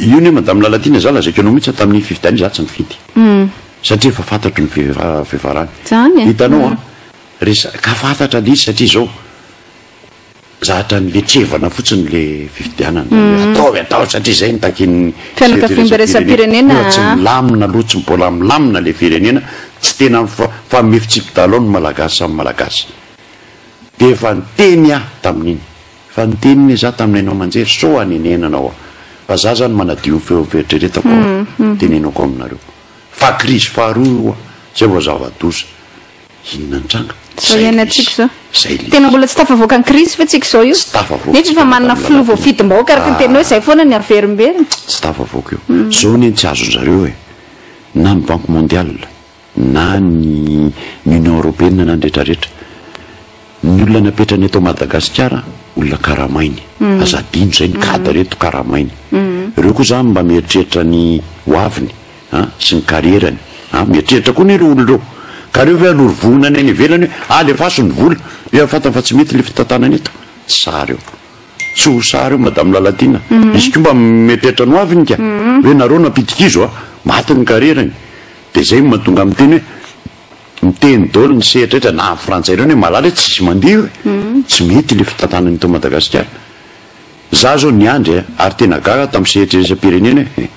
Io anie madame Lalatiana za lazaiko anao mihitsy fa tamin'iny fifidianana iny za tsy nifidy. Satria efa fantatro ny fiafarany. Hitanao an, resaka fantatra le izy satria zao. Zatra niletrevana fotsiny le fifidianana hoe ataovy ataovy satria zay no takian'ny Fianakaviambe iraisam-pirenena Mbola tsy milamina aloha, tsy mbola milamina le firenena, tsy tena mifanome fitsipi-dalao ny Malagasy samy Malagasy. Dia efa niteny aho tamin'iny, efa niteny anie za tamin'ny haino aman-jery, sao hanenenana aho, fa za zany manadio ny feon'ny fieritreretako aho, tenenako aminareo. Fa krizy faharoa io hoa, zay vao zava-doza. Inona nitranga? Zao Zay le iainantsika izy. zao. Zay le Tena izy. mbola tsy tafavoaka ny krizy ve tsika izao io? Tsy tafavoaka Nefa tsika efa manana madame filoha Lalatiana. voafidim-bahoaka araka ny teninao hoe zay foana ny averimberina. Tsy tafavoaka io. Zao anie ny tsy azon-jareo e. Na ny banque mondiale, na ny ny union européenne na ny retraretra. Ny olona napetrany eto Madagasikara olona karamainy. Aza adino zay ny cadre eto karamainy. Ireo koa zany mba mieritreritra ny ho aviny. an, sy ny carrière-ny an, mieritreritra koa anie ireo olona ireo, ka ireo ve hanoro vohona any any ivelany hoe alefaso ny vola, nefa fantany fa tsy mety ilay fitantanana eto, tsy sary eo, tsy ho sary eo madame Lalatiana, izy koa mba mieritreritra ny ho aviny ka, hoe nareo nampidi-kizo an, maty ny carrière-ny, dia izay no mahatonga miteny hoe, miteny daholo ny sehatra rehetra na ny frantsay ireo anie mahalala hoe tsisy mandeha io e, tsy mety ilay fitantanana eto Madagasikara. Za zao niandry a, ary tena gaga tam sehatra iraisam-pirenena e!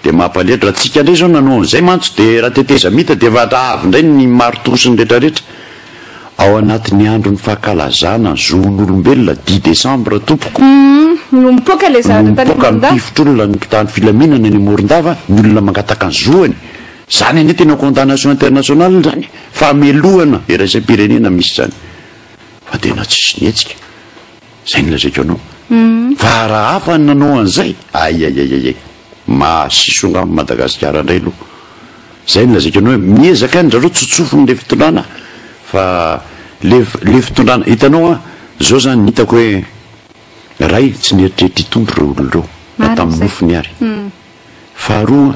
De mampalahelo, raha tsika ndray zao nanao an'izay mantsy de raha tetezamita de efa avy indray ny maritoa sy ny rehetrarehetra. Ao anatin'ny andron'ny fankalazana ny zon'olombelona, 10 décembre tompoko, No mipoaka le zavatra tany mipoaka Morondava. Mitifitra ny mpitandro filaminana any Morondava, ny olona mangataka ny zoany. Zany anie tena condamnation internationale zany, famelohana iraisam-pirenena misy zany. Fa tena tsisy nihetsika. Zay no lazaiko anao. Fa raha hafa ny nanao an'izay, ay ay ay ay ay, masiso angamba Madagasikara indray aloha. Zay no lazaiko anao hoe miezaka ihany zareo tsotsofiny le fitondrana, fa le fitondrana hitanao an, zao zany ny hitako hoe ray tsy nieritreritra hitombo ireo olona ireo na Marina tamin'ny zay. nofony ary. Faharoa,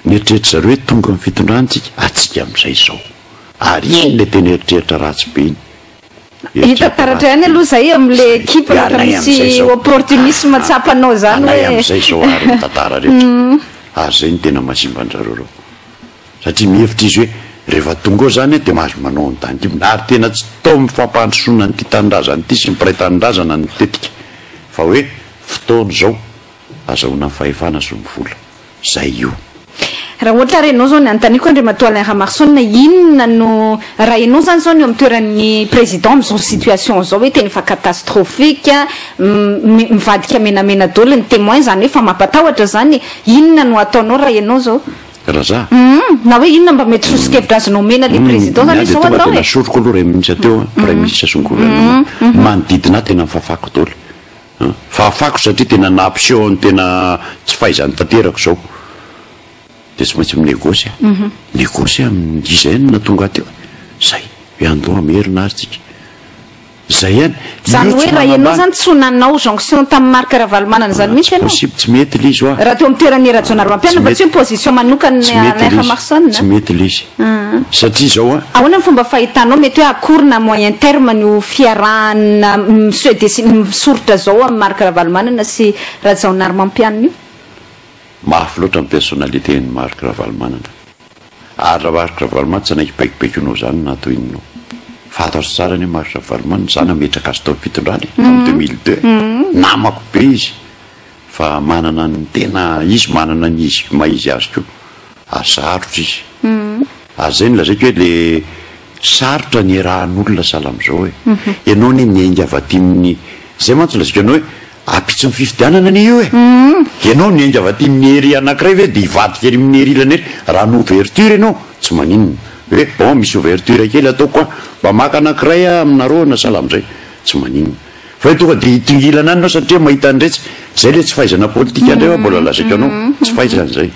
nieritreritra zareo hoe tonga amin'ny fitondrana tsika, atsika amin'izay izao. Ary iny le tena eritreritra ratsy be iny. Hita taratra ihany aloha zay am'le ekipa Dia rehefa anay misy amin'izay zao. opportunisme tsapanao zany Anay hoe amin'izay zao ary ny tantara rehetra. Ary zay no tena mahasimba an-jareo reo. Satria mihevitra izy hoe rehefa tonga ao zany dia mahazo manao ny tandrifiny. Ary tena tsy tao amin'ny fampandrosoana an'ity tanindrazana ity sy ny mpiray tanindrazana ny tetika. Fa hoe fotoana izao azahoana ny fahefana sy ny vola. Zay io. Raha ohatra ary ianao zao ny anontaniako, Andriamatoa Alain Ramaroson, inona no raha ianao zany zao ny eo amin'ny toeran'ny président amin'izao situation zao hoe tena efa catastrophique, mivadika menamena daholo ny témoin, zany hoe efa mampatahotra zany, inona no ataonao raha ianao zao? Raha za? Na hoe inona mba mety soso-kevitra azonao omena le président zany Ny hoe ahy dia zao tonga atao dia e? nasoriko aloha ray ministre teo an, premier ministre sy ny gouvernement. Manodidina ahy tena mifafako daholo. Fafako satria tena nampiseho ny tena tsy fahaizany tanteraka izao. Dia tsy maintsy mi-négocier aho. Négocier amin'iza ihany no nahatonga ahy teo. Zay. Hoe andao hamerina ary tsika. Zay ihany. Zany Io hoe tsy raha ianao manambany. zany tsy ho nanao jonction tamin'i Marc Ravalomanana zany mihitsy Tsy ianao? possible, tsy mety ilay izy hoa. Raha teo amin'ny toeran'i Rajaonarimampianina Tsy fa tsy mety. hoe position manokana Tsy mety Alain ilay izy. Ramaroson. Tsy mety ilay izy. Satria izao an. Ahoana ny fomba fahitanao mety hoe à court na moyen terme ny ho fiarahana mi-se dessine, misoritra zao amin'i Marc Ravalomanana sy Rajaonarimampianina io? Mafy loatra ny personnalité-n'i Marc Ravalomanana. Ary raha Marc Ravalomanana tsy hanaiky baikobaikoinao izany na atao inona. Fantatro tsara anie Marc Ravalomanana, za nametraka azy tao amin'ny fitondrana e, tamin'ny 2002. Namako be izy. Fa manana ny tena izy, manana ny izy maha izy azy koa. Ary sarotra izy. Ary zay no lazaiko hoe le sarotra ny iarahan'olona sahala amin'izao e. Ianao anie niainga avy aty amin'ny, zay mantsy no lazaiko anao hoe ampitso ny fifidianana anie io e. Ianao niainga avy aty amin'ny ery anankiray ve dia hivadika ery amin'ny ery ilany ery. Raha ny ouverture ianao tsy maninona. Hoe bon misy ouverture kely ataoko an, mba maka anankiray aho aminareo na sahala amin'izay, tsy maninona. Fa hoe tonga dia hitongilana any ianao satria mahita an'iretsy, zay le tsy fahaizana politika indray hoa mbola lazaiko anao, tsy fahaizana izay.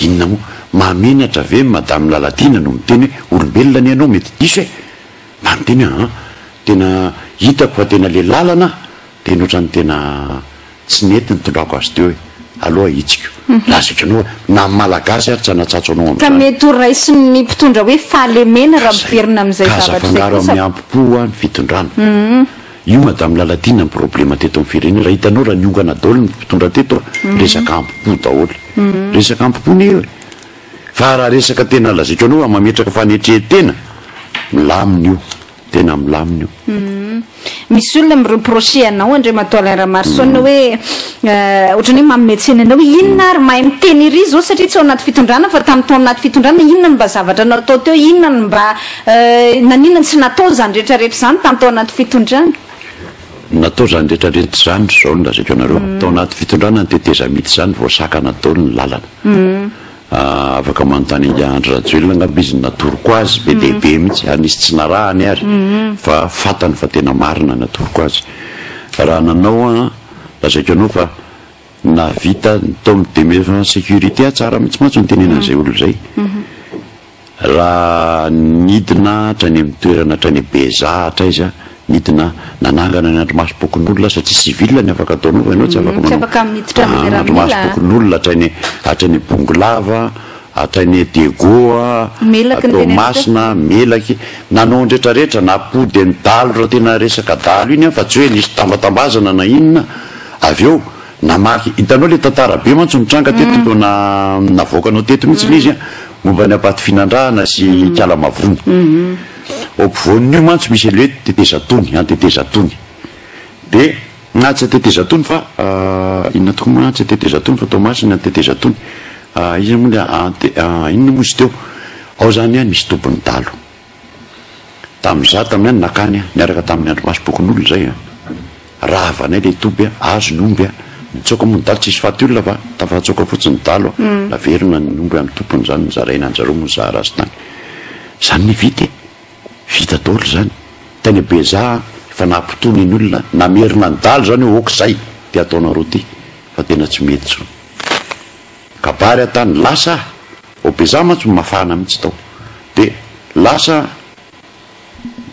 Inona moa? Mahamenatra ve Madame Lalatiana no miteny hoe olombelona anie ianao mety diso e! Mba miteny hoe an! Tena hitako fa tena le lalana tena ohatran'ny tena tsy nety nitondrako azy teo e! Aleo ahitsiko. Lazaiko anao hoe na ny Malagasy ary tsy hanatsatso anao Ka amin'izany. mety ho raisin'ny mpitondra hoe fahalemena raha Ka zay. miverina amin'izay Ka aza zavatra izay afangaro kosa. amin'ny ampo-po hoa ny fitondrana. Io Madame Lalatiana ny problema teto amin'ny firenena. Raha hitanao raha niongana daholo ny mpitondra teto a, resaka ampo-po daholo. Resaka ampo-po anie io e. Fa raha resaka tena lazaiko anao fa mametraka fanetren-tena, milamina io. Tena milamina io. Misy olona mi-reprocher anao Andriamatoa Alain Ramaroson hoe ohatran'ny hoe manome tsiny anao hoe inona ary mahay miteny ery izao satria tsy ao anaty fitondrana fa tamin'ny tao anaty fitondrana inona no mba zavatra natao teo, inona no mba naninona no tsy natao izany rehetra rehetra izany tamin'ny tao anaty fitondrana. Natao izany rehetra rehetra izany, izao no lazaiko anareo, tao anaty fitondrana ny tetezamita izany voasakana daholo ny lalana. Afaka manontany an'i Andry Rajoelina angamba izy ny natoroko azy, be dia be mihitsy, ary nisy tsy narahany ary, fa fantany fa tena marina ny natoroko azy. Raha nanao aho, lazaiko anao fa nahavita ny tao amin'ny demeurant sécurité aho, tsara mihitsy mantsy no nitenenana an'izay olona izay. Raha nidina hatrany amin'ny toerana hatrany Bezaha hatraiza, nidina nanangana ny andrimasom-pokonolona satria civil ny afaka ataonao fa ianao tsy afaka Tsy manao afaka miditra amin'ny miaramila. andrimasom-pokonolona hatrany hatrany Bongolava, hatrany Diego, Melaky ny teneniko teo. Toamasina, Melaky, nanao ny rehetrarehetra, nampody an'i Dalo raha tena resaka Dalo iny an, fa tsy hoe nisy tambatambazana na inona, avy eo Namaky, hitanao le tantara be mantsy nitranga teto no na navoakanao teto mihitsy le izy an, momba ny Ambatofinandrahana sy Ikalamavony. Ao ampovoan'io mantsy misy an'le hoe tetezatony, antetezatony. De. Na tsy Antetezatony fa inona tokoa moa tsy Antetezatony fa Toamasina Antetezatony. Iza moa le ante inona moa izy teo? Ao zany an nisy tobin'ny dalo. Tamin'izaho tamin'ny any nakany an, niaraka tamin'ny andrimasom-pokonolona izay an. Ravanay le toby an, azo ny omby an. Nitsoaka moa ny dalo, tsisy faty olona fa tafatsoaka fotsiny ny dalo an. Naverina ny omby amin'ny tompony izany, nozaraina an-dry zareo moa ny zara azy tany. Izany ny vita e. Vita daholo izany. Tany Bezaha efa nampitony ny olona, namerina ny dalo izany hoe ok izay ty ataonareo ty fa tena tsy mety intsony. Kabary aho tany, lasa aho, ao Bezaha mantsy mafana mihitsy tao. Dia lasa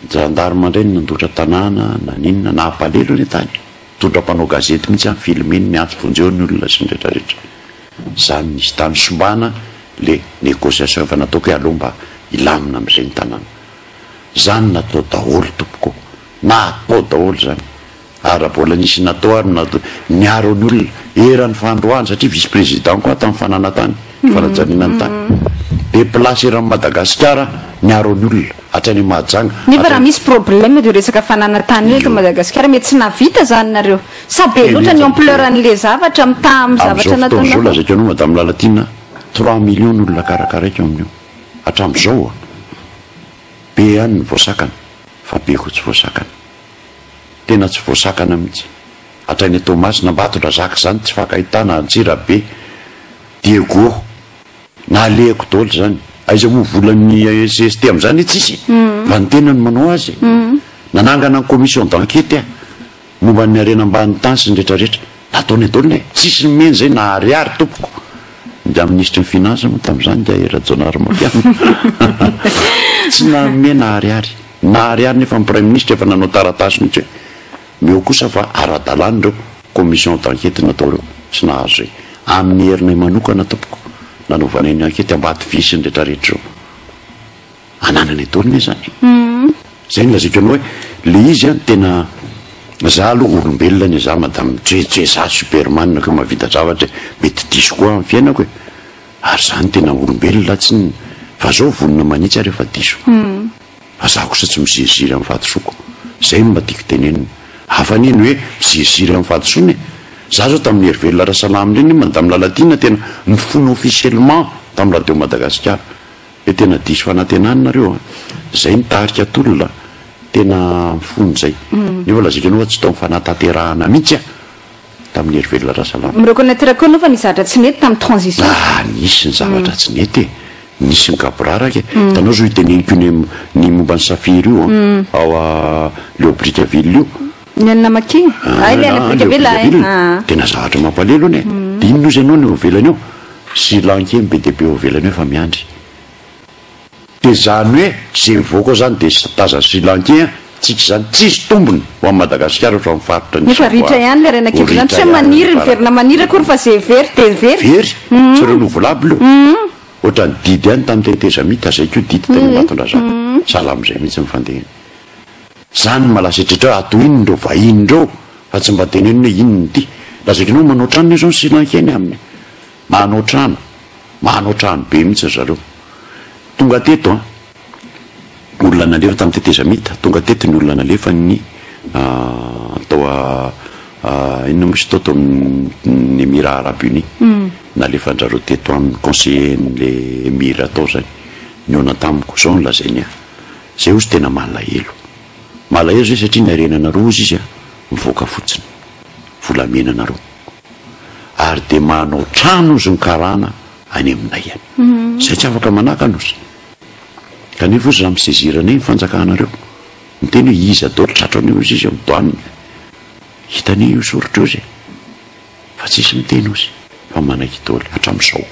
gendarme indray no nandotra tanàna, naninona, nampalelo anie tany. Nitondra mpanao gazety mihitsy aho ni-filmer-ny, niantso vonjeo ny olona sy ny rehetra rehetra. Zany nisy tany sombana le négociation efa nataoko hoe aleo mba hilamina amizay ny tanàna. Zany natao daholo tompoko ô! Natao daholo zany. Ary raha mbola nisy natao ary no niaro ny olona eran'ny fandroahana satria vice président koa aho tamin'ny fananantany, fanajariana ny tany. Be place eran'i Madagasikara niaro ny olona hatrany Mahajanga. Nefa raha misy problème io resaka fananantany io eto Madagasikara mety tsy nahavita zany nareo. Sa be loatra ny ampleur an'le zavatra mitaha amin'ny zavatra Amin'izao fotoana izao lazaiko anao Madame Lalatiana, trois millions ny olona karakaraiko amin'io. Hatramin'izao a! Be ihany ny voasakana fa be koa tsy voasakana. Tena tsy voasakana mihitsy. Hatrany Toamasina, Ambatondrazaka izany tsy fankahitana, Antsirabe, Diego. Nalehako daholo izany. Aiza moa volan'ny CST amin'izany e tsisy e! Fa ny tena no manao azy e! Nanangana ny commission d'enquête aho. Momba ny harena ambany tany sy ny rehetra rehetra. Nataony daholo e! Tsisy nomeny zay na ariary tompoko. Ingahy minisitry ny finance moa tamin'izany ingahy Rajaonarimampianina. Tsy nanome na ariary. Na ariary nefa ny praiminisitra efa nanao taratasy mihitsy hoe meo kosa fa ara-dalàna ireo commission d'enquête natao ireo. Tsy nahazo zay. Amin'ny herinay manokana tompoko nanaovanay ny enquête Ambatovy sy ny rehetra rehetra ireo. Ananany daholo ne zany. Zay no lazaiko anao hoe le izy an tena za aloha olombelona anie za madame tsy hoe tsy hoe za superman ko mahavita zavatra e, mety diso koa aho am fiainako e, ary za no tena olombelona tsy ny fa zao vonona manitsy aho rehefa diso fa za kosa tsy miziriziry am fahadisoako, zay no mba tiako tenenina, hafa anie ny hoe miziriziry am fahadisoana e, za zao tamin'ny Hery Velona Rasalama ireny madame Lalatiana tena nifona officiellement tam radio Madagasikara. Hoe tena diso fanantenana nareo a! Zay nitarika tolona tena mifona zay. Nefa lazaiko anao fa tsy tao am fanatanterahana mihitsy aho tamin'ny Hery Velona Rasalama. Mi-reconnaitre koa anao fa nisy zavatra tsy nety tamin'ny transition. Ah nisy ny zavatra tsy nety e! Nisy ny gaboraraka e! Hitanao zao io teneniko io ny ny momba ny safira io an! Ao a Leo Brickaville io. Ny an'i Namakia? Ah ilay any Brickaville ah. Tena zavatra mampalelo anie e! Dia inona ozy ianao no eo ivelany eo? Sri Lankais ny be dia be ao ivelany ao efa miandry. Dia izany hoe izay mivoaka ao izany dia tazan'ny Sri Lankais an, tsika izany tsisy tombony ho an'i Madagasikara ohatra amin'ny faritra nisy Nefa ritra ihany ilay harena an-kibon'ny tany, tsy hoe maniry miverina maniry akory fa izay very dia very. Very, tsy renouvelable io. Ohatran'ny didy ihany tamin'ny tetezamita, izay koa didy tany Ambatondrazaka. Sahala amin'izay mihitsy ny fandehany. Izany no mahalasa eritreritra hoe ato inona ireo vahiny ireo fa tsy mba tenenina hoe inona ity. Lazaiko anao manao trano anie izao ny Sri Lankais ny aminy. Manao trano, manao trano be mihitsy ry zareo. Tonga teto an, olona nalefa tamin'ny tetezamita, tonga teto ny olona nalefan'ny tao inona moa izy tao, tao amin'ny Emirats Arabes Unis. Nalefan-dry zareo teto aminy, conseiller n'le Emir tao izany. Nihaona tamiko, izao no lazainy ahy. Zay ozy tena malahelo. Malahelo zay satria ny harenanareo ozy izy a mivoaka fotsiny. Volamena nareo. Ary de manao trano ozy ny karana any aminay any. Zay tsy afaka manakana ozy. Kanefa ozy raha mi-saisir anay ny fanjakanareo. Miteny hoe iza daholo tratra an'io ozy izy ao douane. Hitanay io soritra io ozy e. Fa tsisy miteny ozy fa manaiky daholo hatramin'izao.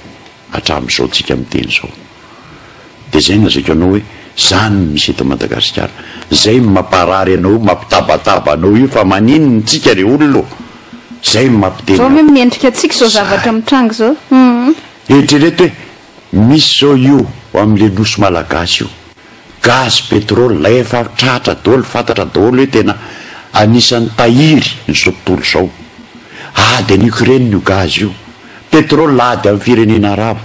Hatramin'izao tsika miteny izao. Dia zay no lazaiko anao hoe zany no misy eto Madagasikara. Zay no mamparary anao io, mampitabataba anao io fa maninona tsika re olona ô? Zay no mampiteny Zao ahy. ve mendrika antsika izao zavatra mitranga izao? Humm. Eritrereto hoe misy zao io amin'le nosy malagasy io. Gaz, pétrole, lay efa tratra daholo, fantatra daholo hoe tena anisan'ny tahiry izao tontolo izao. Ady any Ukraine io gaz io. Pétrole ady amin'ny firenena arabo.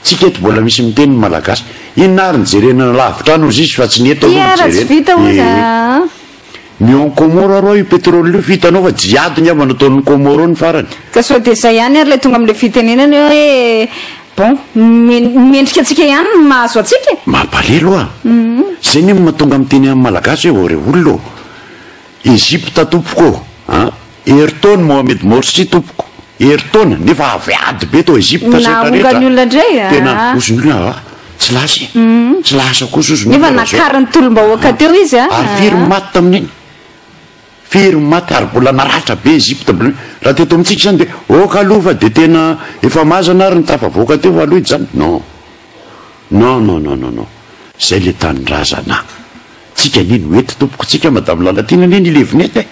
Tsika eto mbola misy miteny ny malagasy. Inona ary ny jerena lavitra any ozy izy fa tsy ny eto Ty aloha no ara tsy jerena. vita ozy Ee. aa. Mion Comore arô io pétrole io, fa hitanao fa jiady ngamba nataon'ny Comore ny farany. Ka sao dia izay ihany ary ilay tonga amin'ilay fitenenana hoe bon, mendrika antsika ihany ny mahazo antsika e! Mampalelo a! Zay anie no mahatonga miteny amin'ny Malagasy hoe ô re olona ô! Egypte tompoko ô! An! Herintaona Mohamed Morsi tompoko! Herintaona! Nefa avy ady be tao Egypte sy rehetra rehetra! Naongany olona indray a! Tena ozy ny olona a! Tsy lasa e! Tsy lasa kosa ozy ny Nefa olona raha zao. nakarin'ny tolom-bahoaka teo izy a! Ary firy ny maty tamin'iny? Firy ny maty ary mbola naratra be Egypte mbola raha teto amintsika izany dia ok aloha fa dia tena efa mazana ary ny tafavoaka teo fa aloha hijanona non non non non non non zay le tanindrazana tsika anie no eto tompoko tsika madame Lalatiana anie ny levona eto e!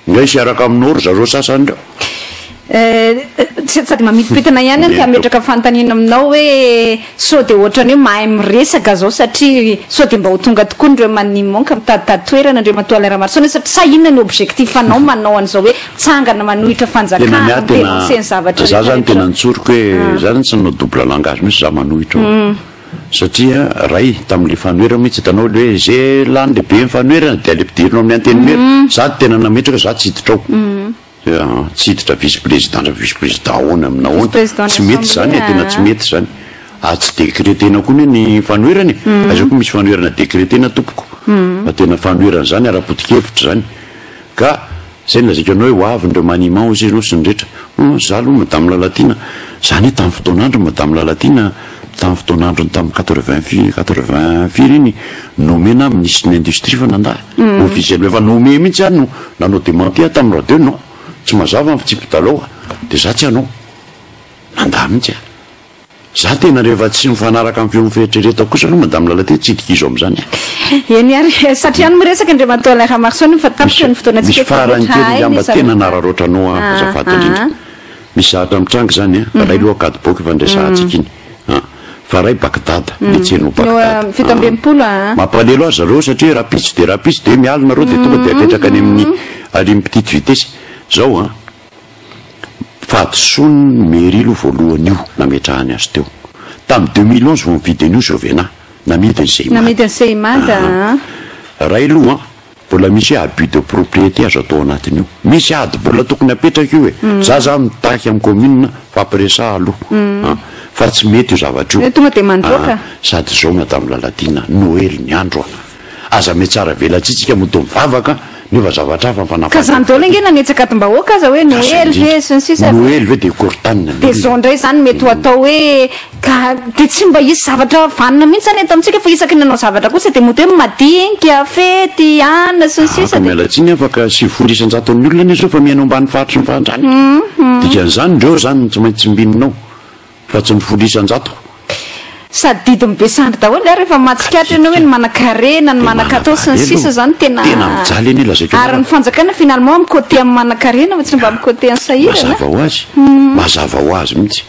Nga hisy hiaraka aminao ry zareo sasany reo? Tsy sady mamintimpintina ihany aho te hametraka fanontaniana aminao hoe sao dia ohatran'ny hoe mahay miresaka zao satria sao dia mba ho tonga tokoa ny remaniement ka mitaditady toerana Andriamatoa Alain Ramaroson satria sa inona ny objectif anao manao an'izao hoe mitsangana manohitra Tena ny fanjakana, ahy tena mi-dénoncer ny zavatra za rehetra zany rehetra tena nitsoriko hoe za zany tsy nanao double langage mihitsy za manohitra ao. Satria ray tamin'le fanoherana mihitsy hitanao le hoe ze lany lehibe ny fanoherana dia alempidirina ao amin'ny antenimiera za tena nametraka za tsy hiditra ao tsy hiditra vice président ndra vice président ahoana amina ahoana tsy mety zany e tena tsy mety zany ary tsy decretena koa anie ny fanoherana e aiza koa misy fanoherana decretena tompoko fa tena fanoherana zany ara-potokevitra zany Ka zay no lazaiko anao hoe ho avy ny remaniement hozy ianao sy ny rehetra. Hum, za aloha madame Lalatiana, za anie tamin'ny fotoan'androny madame Lalatiana, tamin'ny fotoan'androny tamin'ny quatre-vingt firy, quatre-vingt firy iny, nommé-na ministre ny industrie fa nandà. Officiellement efa nommé mihitsy aho no nanao démenti aho tamin'ny radio, non, tsy mazava ny fitsipi-dalao dia za tsy hanao. Nandà mihitsy aho. Za tena rehefa tsy mifanaraka amin'ny feon'ny fieritreretako kosa aloha Madame Lalatiana tsy hidikizo amin'izany a! Eny ary, satria any miresaka Andriamatoa Alain Ramaroson fa tapitra ny fotoanantsika Misy eto farany loatra kely hay angamba ny tena zavatra anararaotra anao aho azafady indrindra. Misy zavatra mitranga izany a, ray aloha Ankadiboky efa niresahantsika iny a, fa ray Bagdad, le tsena ao Bagdad 67 a. Mampalahelo azy zareo satria rahampitso dia rahampitso dia mialona reo dia tonga dia apetraka any amin'ny ary amin'ny petite vitesse. Zao a. Fahadisoan'ny mairie aloha voalohany io nametrahany azy teo. Tamin'ny 2011 vao nividy an'io Jovena, namidiny Seimad. Namidiny Seimad aa. Ray aloha an, mbola misy hoe abus de propriété azo atao anatin'io. Misy ady mbola tokony apetraka io e. Za zany mitaky amin'ny commune fampiresaha aloha an, fa tsy mety io zavatra io. Tonga dia mandroaka. Sady izao Madame Lalatiana, Noely ny andro an. Aza mihatsara velatsihy tsika mody mivavaka nefa zavatra hafa Ka zany daholo ange nanetsaka adim-bahoaka aza hoe Noely ve sy ny sisa e. Noely ve dia korotanina ny Dia olona. zao indray zany mety ho atao hoe ka dia tsy mba hisy zavatra vanona mihitsy zany eto amintsika fa isaky ny hanao zavatra kosa dia mody hoe madinika, fety, anona sy ny sisa Afaka dia. miala tsiny aho fa ka 90 isan-jaton'ny olona anie zao efa miaina ao ambany faritry ny fahantrana e. Dikan'izany ireo zany no tsy maintsy tsimbininao. Fa tsy ny 10%. Sady didin'ny be sandry daholo ary rehefa mahatsikaritra ianao hoe ny manankarena, ny manan-katao sy ny sisa izany tena Tena mijaly anie lazaiko anao ary ny fanjakana finalement mi-coter amin'ny manankarena fa tsy mba mi-coter ny sahirana. Mazava ho azy, mazava ho azy mihitsy.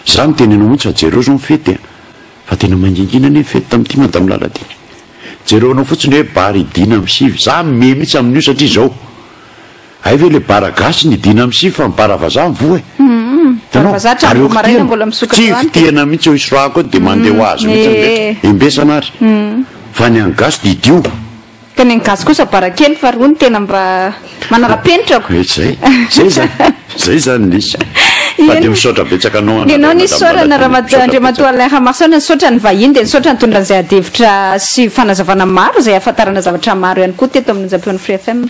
Za miteny anao mihitsy fa jereo zao ny fety a! Fa tena mangingina anie ny fety tamin'ity madame Lalatiana. Jereo anao fotsiny hoe bar idina amin'ny sivy. Za mimehy mihitsy amin'io satria izao. Hay ve le bara gasy ny dina am sivy fa ny bara vazaha mivoha e! Bara vazaha hatramin'ny roa maraina mbola misokatra Tsy any. fitihana mihitsy eo Isorahako eo dia mandeha ho azy mihitsy ny rehetra. Embesana ary. Fa ny an'ny gasy didio. Ka ny an'ny gasy kosa bara kely fa roa no tena mba manara-penitra ko. Eh zay, zay zany, zay zany ny izy. Fa dia misaotra betsaka anao Ny anao anadahina ny isaorana Madame Ramatoa Misaotra Andriamatoa betsaka. Alain Ramaroson, nisaotra ny vahiny dia nisaotra nitondra an'izay adihevitra sy fanazavana maro izay ahafantarana zavatra maro ihany koa teto amin'ny onjam-peon'ny Free FM.